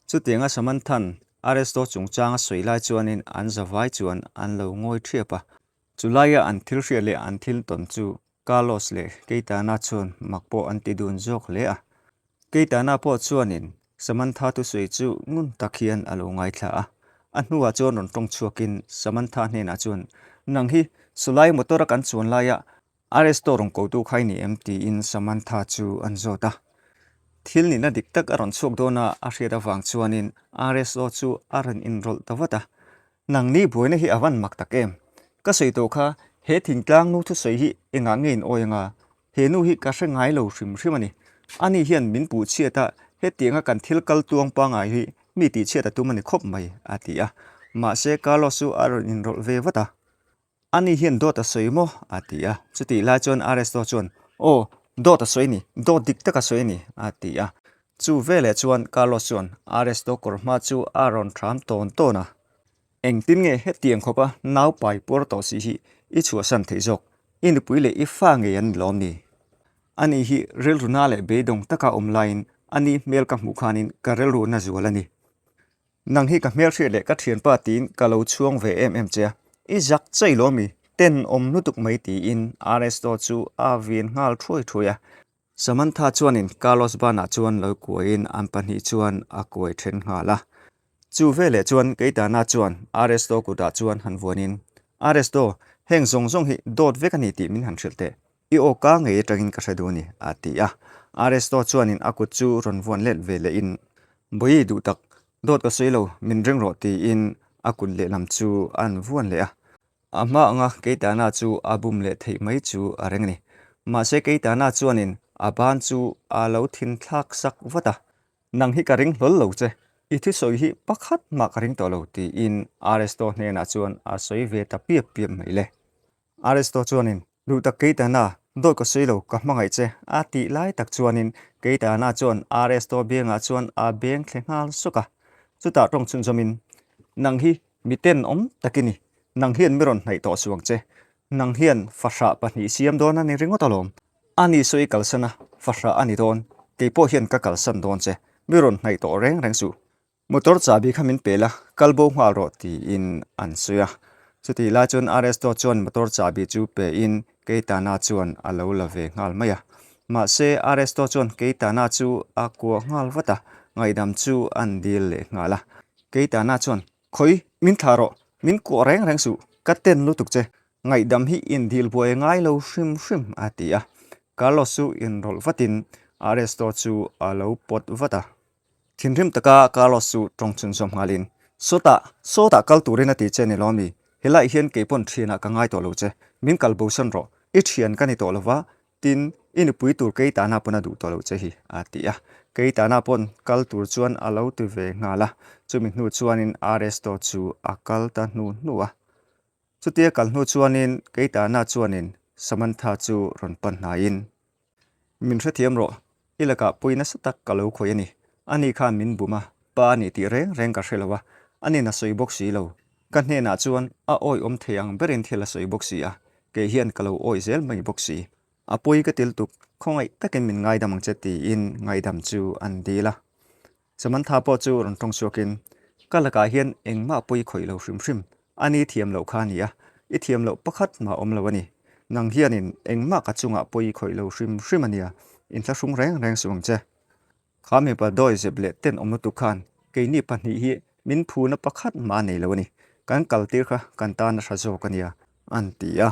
Speaker 1: Chutianga Samanthan Aresto chungchang a sawi lai chuanin an zavai chuan an lo ngawi ṭhiap a, chulaia an thil hriat leh an thil tawn chu Carlos leh Keitana chuan mak pawh an ti dun zawk hle a. Keitana pawh chuanin Samantha thusawi chu ngun tak hian a lo ngaithla a. A hnuah chuan rawn tawng chhuakin Samantha hnenah chuan, Nang hi Sulai motor-a kan chuan laia Aresto rawn kotu kha i ni em? tiin Samantha chu an zawt a. Thil nihna dik tak a rawn chhuak dawn a a hriat avang chuanin Aresto chu a rawn inrawlh ta vat a. Nangni buaina hi a van mak tak em? Ka sawi tawh kha, he thingtlang nu thusawi hi engah nge in awi anga? He nu hi ka hre ngai lo hrim hrim a ni. Ani hian min puh chhiat a, hetianga kan thil kal tuang pangai hi mi tih chhiat a tum a ni khawp mai, a ti a. Mahse Carlos chu a rawn inrawlh ve vat a. Ani hian dawt a sawi maw? a ti a. Chutih lai chuan Aresto chuan, Aw, dawt a sawi a ni, dawt dik tak a sawi a ni, a ti a. Chu veleh chuan Carlos chuan Aresto kawr hma chu a rawn thram tawn tawn a. Engtin nge hetiang khawpa nau pai puar tawh si hi i chhuahsan theih zawk? I nupui leh i fa ngei an ni lawm ni? Ani hi rilru na leh beidawng taka awm laiin ani hmel ka hmuh khanin ka rilru na zual a ni. Nang hi ka hmelhriat leh ka thianpa tiin ka lo chhuang ve em em che a, i zak chei lo mi? Tenawm lutuk mai tiin Aresto chu a vin nghal thuai thuai a. Samantha chuanin Carlos banah chuan lo kuaiin an pahnih chuan a kuai then nghal a. Chu veleh chuan Keitana chuan Aresto kutah chuan han vuanin, Aresto, heng zawng zawng hi dawt vek a ni tih min han hrilh teh. I aw ka ngei atangin ka hre duh a ni, a ti a. Aresto chuanin a kut chu rawn vuan let ve lehin, Bawi duh tak, dawt ka sawi lo, min ring rawh tiin a kut lehlam chu a han vuan leh a. A hma anga Keitana chu a bum leh theih mai chu a reng a ni. Mahse Keitana chuanin a ban chu a lo thin thlak sak vat a. Nang hi ka ring hlawl lo che, i thusawi hi pakhat mah ka ring tawh lo tiin Aresto hnenah chuan a sawi ve ta piap piap mai le. Aresto chuanin, Duh tak Keitana, dawt ka sawi lo, ka hmangaih che, a tih lai tak chuanin Keitana chuan Aresto biangah chuan a beng thle nghal sawk a. Chutah tawng chhunzawmin, Nang hi mi tenawm tak i ni, nang hian mi rawn hnaih tawh suang che, nang hian fahrah pahnih siam dawn a ni ringawt alawm. A ni sawi kalsan a, fahrah a ni dawn, kei pawh hian ka kalsan dawn che, mi rawn hnaih tawh reng reng suh. Motor chahbi kha min pe la, kal bo nghal rawh tiin an sawi a. Chutih lai chuan Aresto chuan motor chahbi chu pein Keitana chuan a lo la ve nghal mai a. Mahse Aresto chuan Keitana chu a kuah nghal vat a, ngaihdam chu an dil leh nghal a. Keitana chuan, Khawi, min thlah rawh, min kuah reng reng suh, ka ten lutuk che, ngaihdam hi indil buai ngai lo hrim hrim a ti a. Carlos chu inrawlh vatin Aresto chu a lo pawt vat a. Thinrim taka Carlos chu tawng chhunzawm nghalin, Sawtah, sawtah kal turin a ti che ni lawm mi? Helaiah hian kei pawn thianah ka ngai tawh lo che, min kal bosan rawh, i thian ka ni tawh lova, tin, i nupui tur kei tana pawn a duh tawh lo che hi, a ti a. Kei tana pawn kal tur chuan a lo ti ve nghal a, chumi hnu chuanin Aresto chu a kal ta hnu hnu a. Chutia kal hnu chuanin kei tana chuanin Samantha chu rawn pan hnaiin, Min hrethiam rawh, i lakah pawi nasa tak ka lo khawih a ni. Ani khan min bum a, pa a ni tih reng reng ka hre lo a, anin a sawi bawk si lo. Ka hnenah chuan a awihawm thei ang berin thil a sawi bawk si a, kei hian ka lo awih zel mai bawk si. A pawi ka til tuk, khawngaih takin min ngaidam ang che tiin ngaidam chu an dil a. Samantha pawh chu rawn tawng chhuakin, Ka lakah hian engmah pawi khawih lo hrim hrim, ani thiam loh kha a ni a, i thiam loh pakhat mah awm lo a ni. Nang hianin engmah ka chungah pawi i khawih lo hrim hrim a nia, inthlahrung reng reng suh ang che. Kha mipa dawi zep leh tenawm lutuk khan keini pahnih hi min phuna pakhat mah a nei lo a ni, kan kaltir kha kan tan a hra zawk a nia, an ti a.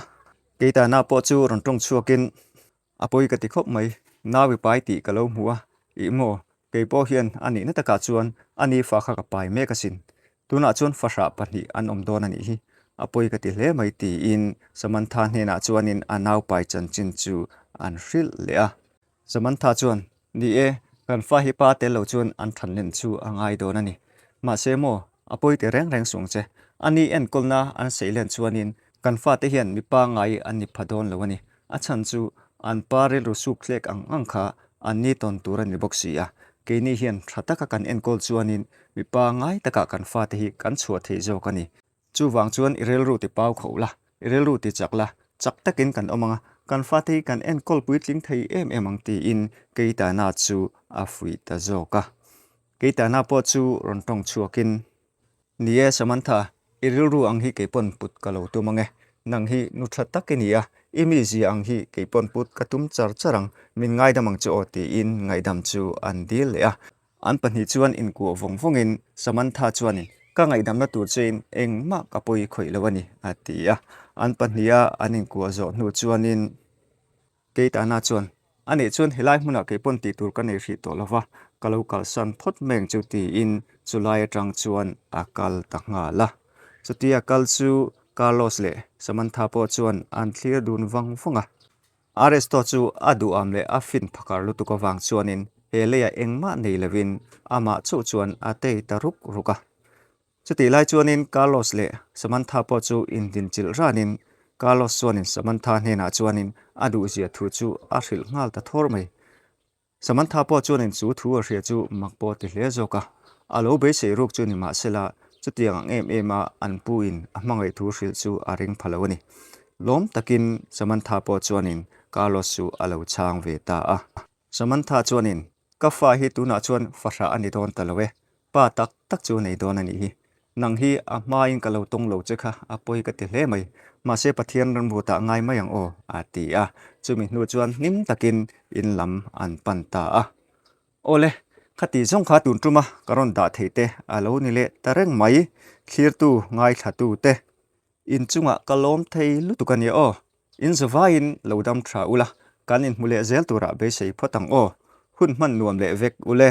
Speaker 1: Keitana pawh chu rawn tawng chhuakin a pawi ka ti khawp mai, nau i pai tih ka lo hmu a, ih maw, kei pawh hian a nihna takah chuan a ni fa kha ka pai mek asin, tunah chuan fahrah pahnih an awm dawn a nih hi, a pawi ka ti hle mai tiin Samantha hnenah chuanin a nau pai chanchin chu an hrilh leh a. Samantha chuan, Ni e, kan fa hi pa tel lo chuan an than len chu a ngai dawn a ni. Mahse maw, a pawi ti reng reng sung che. A ni enkawlna an saih len chuanin kan fate hian mi pangngai an ni pha dawn lo a ni. A chhan chu an pa rilru suk thlek ang ang kha an ni tawn tur a ni bawk si a. Keini hian tha taka kan enkawl chuanin mi pangngai takah kan fate hi kan chhuah thei zawk a ni. Chuvang chuan i rilru ti pau kho la, i rilru ti chak la, chak takin kan awm ang a, kan fate hi kan enkawl puitling thei em em ang tiin Keitana chu a fuih ta zawk a. Keitana pawh chu rawn tawng chhuakin, Ni e Samantha, i rilru ang hi keipawn put ka lo tum ang e. Nang hi nu tha tak i ni a, i mizia ang hi keipawn put ka tum char char ang, min ngaidam ang chu aw tiin ngaihdam chu an dil leh a. An pahnih chuan inkuah vawng vawngin Samantha chuanin, Ka ngaihdamna tur chein engmah ka pawi khawih lo a ni, a ti a. An pahniha an inkuah zawh hnu chuanin Keitana chuan, A nih chuan helai hmunah kei pawn tih tur ka nei hrih tawh lo va, ka lo kalsan phawt mai ang chu tiin chulai atang chuan a kal ta nghal a. Chutia kal chu Carlos leh Samantha pawh chuan an thlir dun vang vang a. Aristo chu a duham leh a fin phakar lutuk avang chuanin he leiah engmah nei lovin amah chauh chuan a tei ta ruk ruk a. Chutih lai chuanin Carlos leh Samantha pawh chu indinchilh ranin Carlos chuanin Samantha hnenah chuanin a duhzia thu chu a hrilh nghal ta thawr mai. Samantha pawh chuanin chu thu a hria chu mak pawh a ti hle zawk a, a lo beisei ruk chu ni mahsela chutiang ang em em a an pu in a hmangaih thu hrilh chu a ring pha lo a ni. Lawm takin Samantha pawh chuanin Carlos chu a lo chhang ve ta a. Samantha chuanin, Ka fa hi tunah chuan fahrah a ni dawn ta lo e, Pa tak tak chu nei dawn a nih hi. Nang hi a hmain ka lo tawng lo che kha a pawi ka ti hle mai. Mahse Pathian ramrutah ngai mai ang aw, a ti a. Chumi hnu chuan hlim takin in lam an pan ta a. Awle, khati zawng kha tun tuma ka rawn dah thei te a lo ni leh ta reng mai. Thlirtu, ngaithlatu te in chungah ka lawm thei lutuk a nia aw. In zavaiin lo dam tha ula, kan inhmu leh zel turah beisei phawt ang aw. Hun hman nuam leh vek ule.